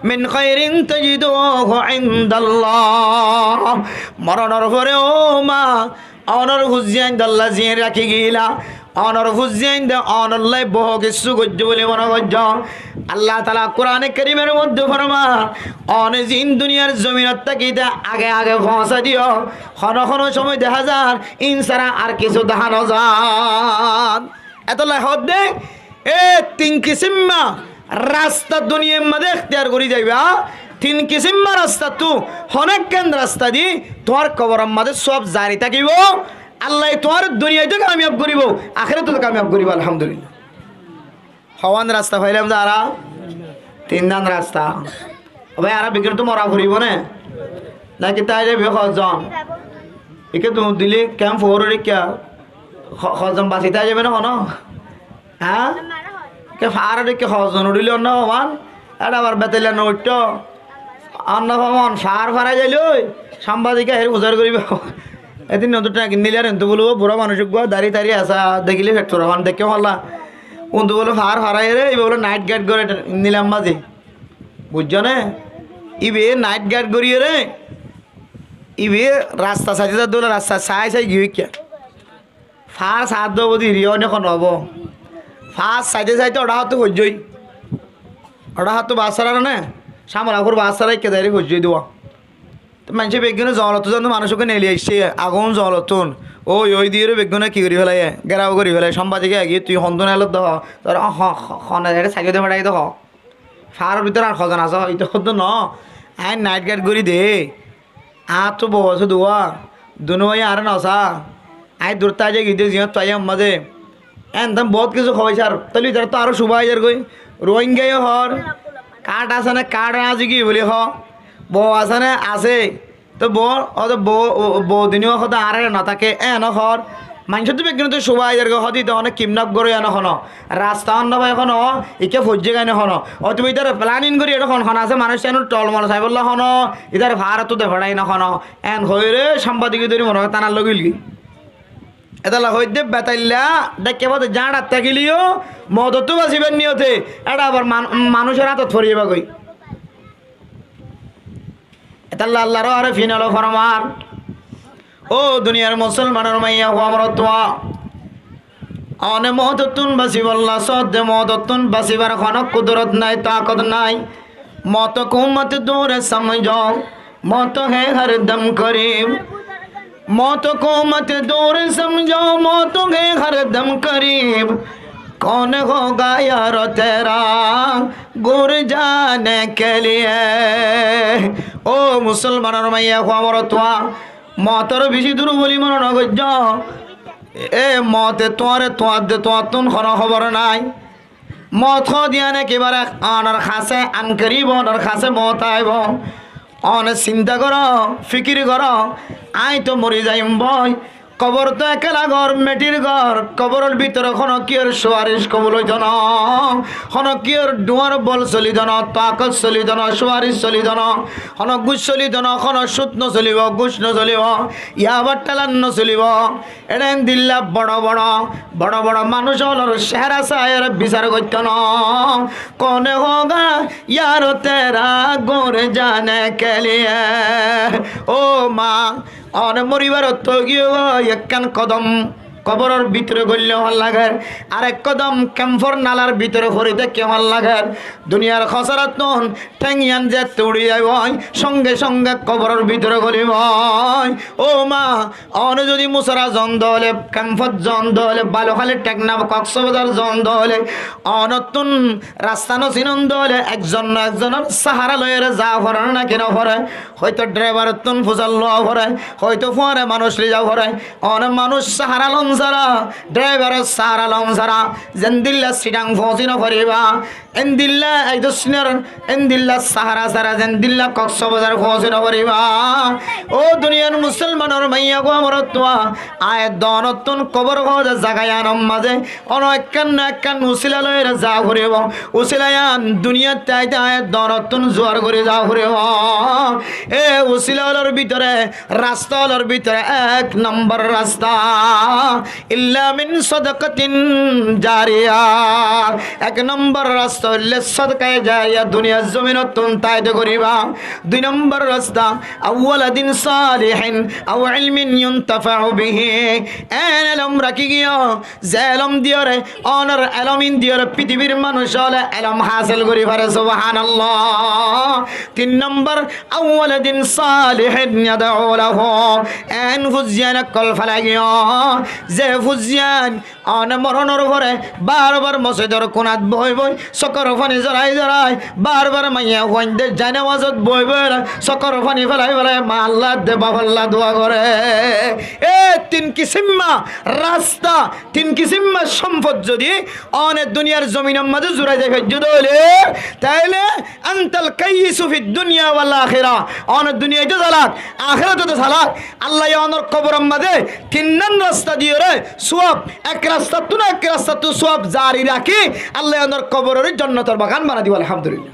من خير تجدوه عند الله. Moronor fore ó ma, onor fuaindólla ziín rakí giyíla, onor fuainde onolla bout kessú goijjé buli mone goijjó. Allah taala Kurane Kerimor modde formar, one ziín duniyar zominot tákite age age foóñsai diyó, hono hono cómoi dehá zar, ín sára ar kessú dehá nozar. Etolla hoódde, e tin kisimma rasta duniyar mazé ektiyar gorí zaiba. Tin kisimma rastattú honó ekkán rasta di tuáñr koboror mazé suwab zari tákibo. Allaye tuáñre duniyaittú kamiyab goríbo, ahérattú kamiyab goríbo, alhamdulillah. Hoón rasta failám zara? Tin dán rasta. Ó bái, añára beggúnottú mora foribó né? Náki táile bái hozon? Ikká dum dile kemp foór ikká ho-, hozon basi táile bái né hono? Há? Ke faáre de ke hozon uçíle onno oman? Eçe abar betaiya no uiththó. Ar no fáon, faár farai zailói, sámbadik aiyóre fusár goríbo. Edin notún thañk nílar, entú bóle burá manúic uggúa, dari tari asé, dekíle feth fura fán, dekké holla. Untú bóle faár faraiyóre, ibá bóle night guard goré nílar mazé. Buijjó né? Ibá night guard goríyore, ibá rasta saidé zar dóle, rasta sai sai giyói kiyá. Faás saát dóbo de hiriya óine hono óbo. Faás saite saite oçá hátu foijjé. Oçá hátu baássara né? Cámala fúr baássara ikká zaire foijjé dé. Te maincé beggúne zongolottú zan manúic ókkol neli aiccé, agún zongolottún. Ói, ói diyóre beggúne ki gorí félaiye? Geraw gorí félaiye. Cámbadik e giyé tui hondún elót dé hoó. Tor ho-, ho-, hone zaire saigói dé feçai dé hoó. Faáror bútore ar hozon asé, ite hoddúr noó. Aññí night guard gorí de. Añáttu bou asé duwá. Dunúwaye añáre nosá. Aññí durottu aijja giyé de, ziyóttu aiyé ammá de. Eén tam boóut kissú hoói sár. Tóile itaráttu aró cubá aizar goi. Ruáingaye hoór. Kaáth asé né, kaáth añázi giyói bóli hoó. Bou asé né, asé. Te bou, óde bou, bou dunúwa hoóde añáre notáke, eéno hoór. Maincóttu beggúnottú cubá aizar goi, hoóde ite hone kidnap goróiya no hono. Rasta hon no fai hono, ikká foijjé gai no hono. Ótube ítare planning gorí eçé hon hon asé, manúic cánor tolmol saibólla hono, ítare faárottú de feçai no hono. Eén hoiyóre cámbadik e dóri mone hoó tánat loi gilgói. Etolla hoóidde betailla, dháikka fade jáñçat tákile yó, mootottú basibár niyote, eçé abar man-, manúicor átot fori zaibagói. Etolla Allar arefin ókkole formar, ó duniyar musolmanor maiya fua morotfua, one mootottún basibólla sódde, mootottún basibár honó kudurot nái, taakot nái. موت کو مت دور سمجھو، موت ہے ہر دم قریب۔ موت کو مت دور سمجھو، موت ہے ہر دم قریب۔ کون ہوگا یار تیرا گور جانے کے لیے۔ Ó musolmanor maiya fua morotfua, mootoré bicí dur bóli mone no goijjó. E moote tuáñre tuáñdde, tuáñttún honó hóbor nái. Moot hoóde yián ekebare onor hañsé, ankorib onor hañsé moot aibó. One sinta goró, fikir goró, aññí to mori zaiyum boi. Kobor to ekela gór, meçir gór, koboror bútore honó kiyór suwaric kobul óito no, honó kiyór dhuáñr bol solito no, taakot solito no, suwaric solito no, honó gúc solito no, honó cút no solibo, gúc no solibo, yabar thalan no solibo. Eçé endilla boro boro, boro boro manúic ókkolor cehera saiyóre bisar goittó no. کون ہوگا یار تیرا گور جانے کے لیے۔ Ó ma, one moribar ottu giyói ekkán kodom koboror bútore goille hon lager, arek kodom kemfor nalar bútore fori táikka hon lager. Duniyar hósarattún théng yián zette uri zaibói, cónge cónge koboror bútore golibói. Ó ma, one zodi Musóra zon dóile, kemfot zon dóile, Baluháli, Teknaf, Koksbazar zon dóile, onottún rasta no sinon dóile, ekzon no ekzonor sahara loiyóre za fore né náki no fore? Hoito dhiraibarottún fusár lowa fore, hoito fúañre manúic loi za fore. One manúic sahara lon sára, dhiraibaror sahara lon sára, zendilla Sidhang foóñsi no fariba, endilla Aidossinor, endilla sahara sára, zendilla Koksbazar foóñsi no fariba. Ó duniyar musolmanor maiya fua morotfua, aññí donottún kobor hoóde zaga yiánor mazé ono ekkán no ekkán usila loiyóre za foribo. Usila yián duniyat táite aññí donottún zuar gorí za foribo. E usila ókkolor bútore, rasta ókkolor bútore ek nombor rasta, إلا من صدقة جارية. Ek nombor rasta óilde sodakaye jariya, duniyar zominottún táite goríba. Dui nombor rasta, أو ولد صالح أو علم ينتفع به. Eén elom rakí giyó, ze elom diyóre, onor elom ín diyóre fitibir manúic ókkole elom hásil gorí fare, subhánallah. Tin nombor, أو ولد صالح يدعو له. Eén fuzziyain ókkol félai giyó, ze fuzziyain one moronor fore bar bar mosjidor kunat boi boi sókor faní zorai zorai, bar bar maiya fuainde jainamazot boi boi sókor faní félai félai ma Allah de baf Allah dua gore. E tin kisimma rasta, tin kisimma sompot zodi one duniyar zominor mazé zurai zai faijjó dóile, táile أنت الكيس في الدنيا والآخرة. One duniyait o salak, ahératot o salak. Allaye onor koboror mazé tinnán rasta diyóre suab, ek rastattú no ek rastattú suab zari rakí, Allaye onor kobororé jonnotor bagan banai dibo, alhamdulillah.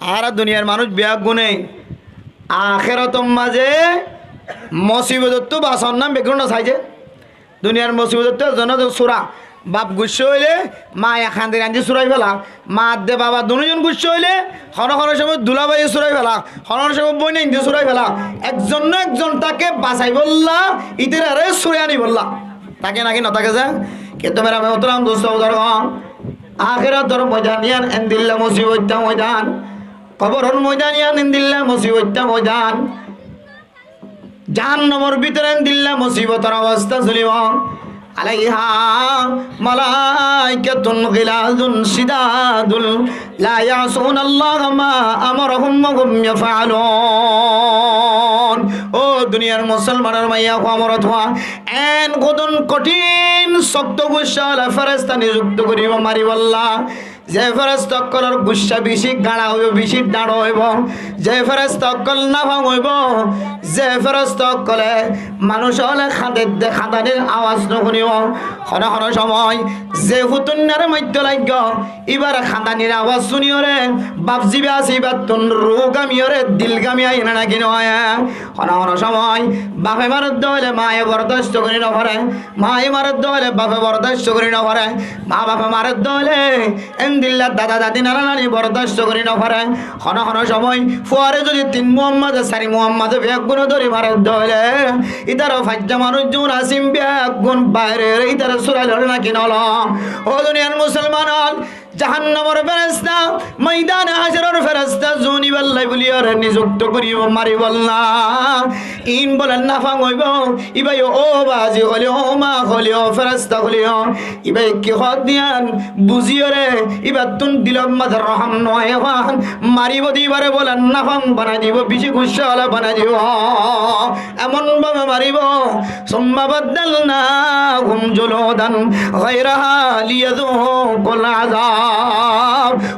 Añára duniyar manúic beggúne akérator mazé mosibotottú basonnan beggúne saijé. Duniyar mosibotottú zone zone sura, baf guccá óile maye kandí raindí surai fela, ma de baba dunúzon guccá óile hono hono cómot dulabáiye surai fela, hono hono cómot bóinainde surai fela. Ekzon no ekzon táke basaibólla, ítararé surai aníbolla. Táke náki notáke ze? Kintu mera muhtaram dustó buzurgo, akérator moidan yián endilla mosibottá moidan, koboror moidan yián endilla mosibottá moidan, jahannamor bútore endilla mosibotor obosta solibo. Alaiha malaikatun gilazun shidadun la ya'sunallaha ma amarahum wa hum yaf'alun. Ó duniyar musolmanor maiya fua, morot fua, en hodún kothin sokto guccá ola feresta niyukto goribo maribólla. Ze feresta ókkolor guccá beci gañra óibo, beci dháñr óibo, ze feresta ókkol nafang óibo, ze feresta ókkole manúic ókkole hañdedde hañdanir abas no fúnibo. Hono hono cómot ze futunnare maitto laiggó, íbar hañdanir abas fúniyóre baf ziba asé íbattún ruh gámiyóre dil gámi aiyé né náki no aiyé? Hono hono cómot bafe maredde óile maye bordasto gorí no fare, maye maredde óile bafe bordasto gorí no fare, ma bafe maredde óile endilla dada dadi nana nani bordasto gorí no fare. Hono hono cómot fuare zodi tin muammade, sari muammade beggúne dóri maredde óile, ítara faijja manúic zun asé beggún baire ítara surai lor náki no lo? Ó duniyar musolman ókkol, jahannamor feresta, moidane hácoror feresta zun íballai buliyóre niyukto goribo maribólla. Ín bóle nafang óibo, íbaye ó bazi hoile, ó ma hoile, ó feresta hoile, íbaye ki hoó de yián buziyóre, íbattún dilor mazé rohom no aiyé fán, maribo de íbare bóle nafang banai dibo, beci guccá ola banai dibo. Emon babe maribo, summa baddalnahum juludan gairaha liyazuqul azab.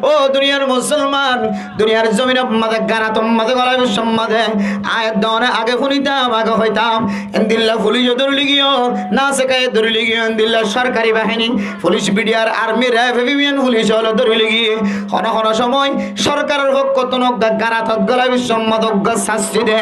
Ó duniyar musolman, duniyar zominor mazé, garator mazé, gola biccór mazé, aññí done age fúnitam, age hoitam, endilla fulice dóri loi giyé, nasekaye dóri loi giyé, endilla sorkari bahini, fulic, bidiyar, armi, ref, efe bi en fulic ókkole dóri loi giyé. Hono hono cómot sorkaror fokkottún uggwá garatot gola biccór mazé uggwá sasti de,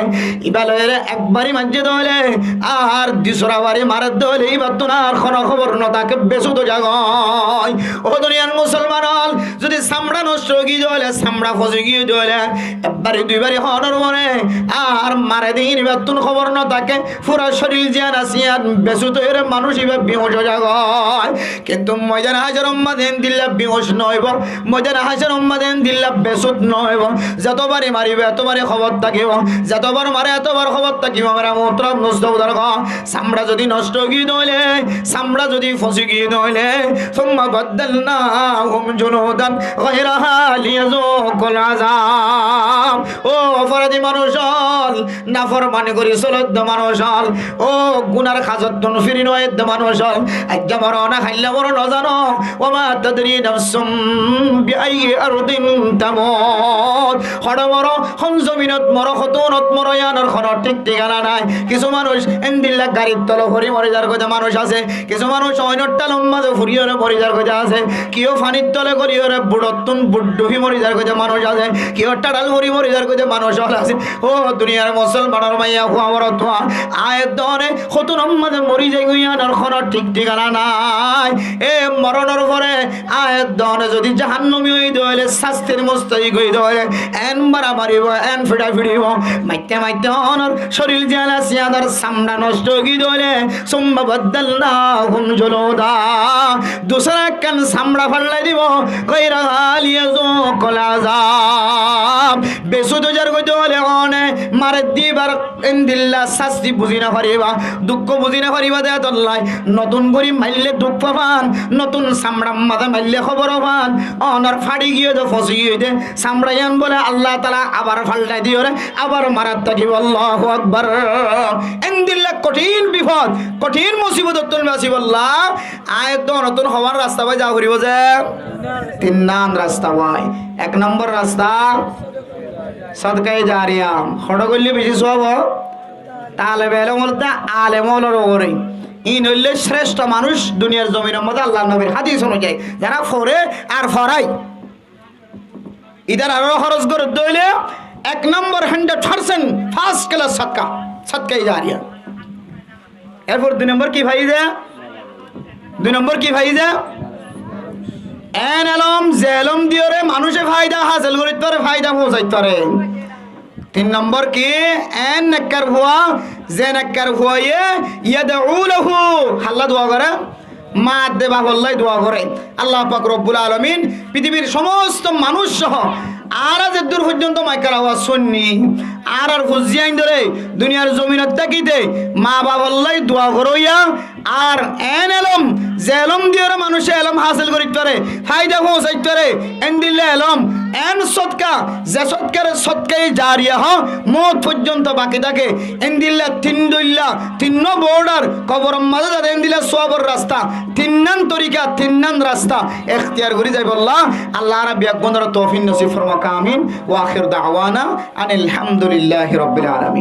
íba loiyóre ekbari maijje de óile, ar dusra bari maredde óile, íbattún ar hono hóbor no táke, besud ói zagói. Ó duniyar musolman ókkol, zodi samra nosto ói giyé de óile, samra fosi giyé de óile, ekbari duibari hoónor fore ar mare de ín íbattún hóbor no táke, fura córil ziyán asé yían besud óiyore manúic íba bihoc ói zagói. Kintu moidane hácoror mazé endilla bihoc no óibo, moidane hácoror mazé endilla besud no óibo. Zeto bari maribo, eto bari hóbor tákibo, zeto bar mare, eto bar hóbor tákibo. Mera muhtaram dustó buzurgo, samra zodi nosto ói giyé de óile, samra zodi fosi giyé de óile, summa baddalnahum juludan gairaha liyazuqul azab. Ó oforadi manúic ókkol, naformani gorí soledde manúic ókkol, ó gunar hazottún firi no aiyedde manúic ókkol, aijja moro né hailla moro no zano. Wa ma tadri nafsun bi ayyi ardin tamut. Hoçé moro, hon zominot moro, hotúnot moro, yíanor hono thík thíkana nái. Kissú manúic endilla garir tole fori mori zargói de manúic asé, kissú manúic oinor thalor mazé furiyóre mori zargói de asé, kiyó fanir tole goriyóre buçottún buç dhufi mori zargói de manúic asé, kiyó thaçal fori mori zargói de manúic ókkol asé. Ó duniyar musolmanor maiya fua, morot fua, aññí done hotúnor mazé mori zaigói, yíanor hono thík thíkana nái. E moronor fore aññí done zodi jahannami ói de óile, sastir mustahik ói de óile, en mara maribo, en fiça fiçibo, maitte maitte onor córil ziyán asé yíanor samra nosto ói giyé de óile, summa baddalnahum juluda, dusra ekkán samra fallai dibo, gairaha liyazuqul azab. Besud ói zargói de óile one mare dibar endilla sasti buzi no fariba, duk buzi no fariba de tolla. Notún gorí maille duk fán, notún samrar mazé maille hóbor fán, onor façi giyé de, fosi giyé de samra yían bóle Allah taala abar fallai diyóre abar marat tákibo. Allahu Akbar. Endilla kothin bifod, kothin musibotottún basibolla aññí donottún howan rasta fai za foribo ze? Tinnán rasta fai. Ek nombor rasta sodkaye jariya. Hoçé goille beci suwab ó? Talebe elom óilte alem ókkolor uore. Ín óille srestho manúic duniyar zominor modde Allar nobir hádis onuyai, zará fore ar forai. Ítar aró hóros goródde óile ek nombor hundred percent first class sodka, sodkaye jariya. Erfor dui nombor ki faida? Dui nombor ki faida? Eén elóm, ze elóm diyóre manúice faida hásil gorit fare, faida foóñsait fare. Tin nombor ki? Eén nekkar fua, ze nekkar fuaye yad'u lahu, hálla dua goré, maa de bafollá dua goré. Allah pak robbul alamin pitibir somosto manúic sóo añára zeddúr foijjonto maikar awaz cúinni, añárar fuain dóre duniyar zominot tákite maa bafollá dua goróya, ar eén elóm, ze elóm diyóre manúice elóm hásil gorit fare, faida foóñsait fare, endilla elóm, eén sodka, ze sodkare sodkaye jariya hoó, moót foijjonto baki táke, endilla tin dóilla, tinnó border, koboror mazé zade endilla suabor rasta, tinnán torika, tinnán rasta ektiyar gorí zaibollá Allah añára beggúnore toufik nosib formok, amin. Wa akhiru da'wana anil hamdulillahi rabbil alamin.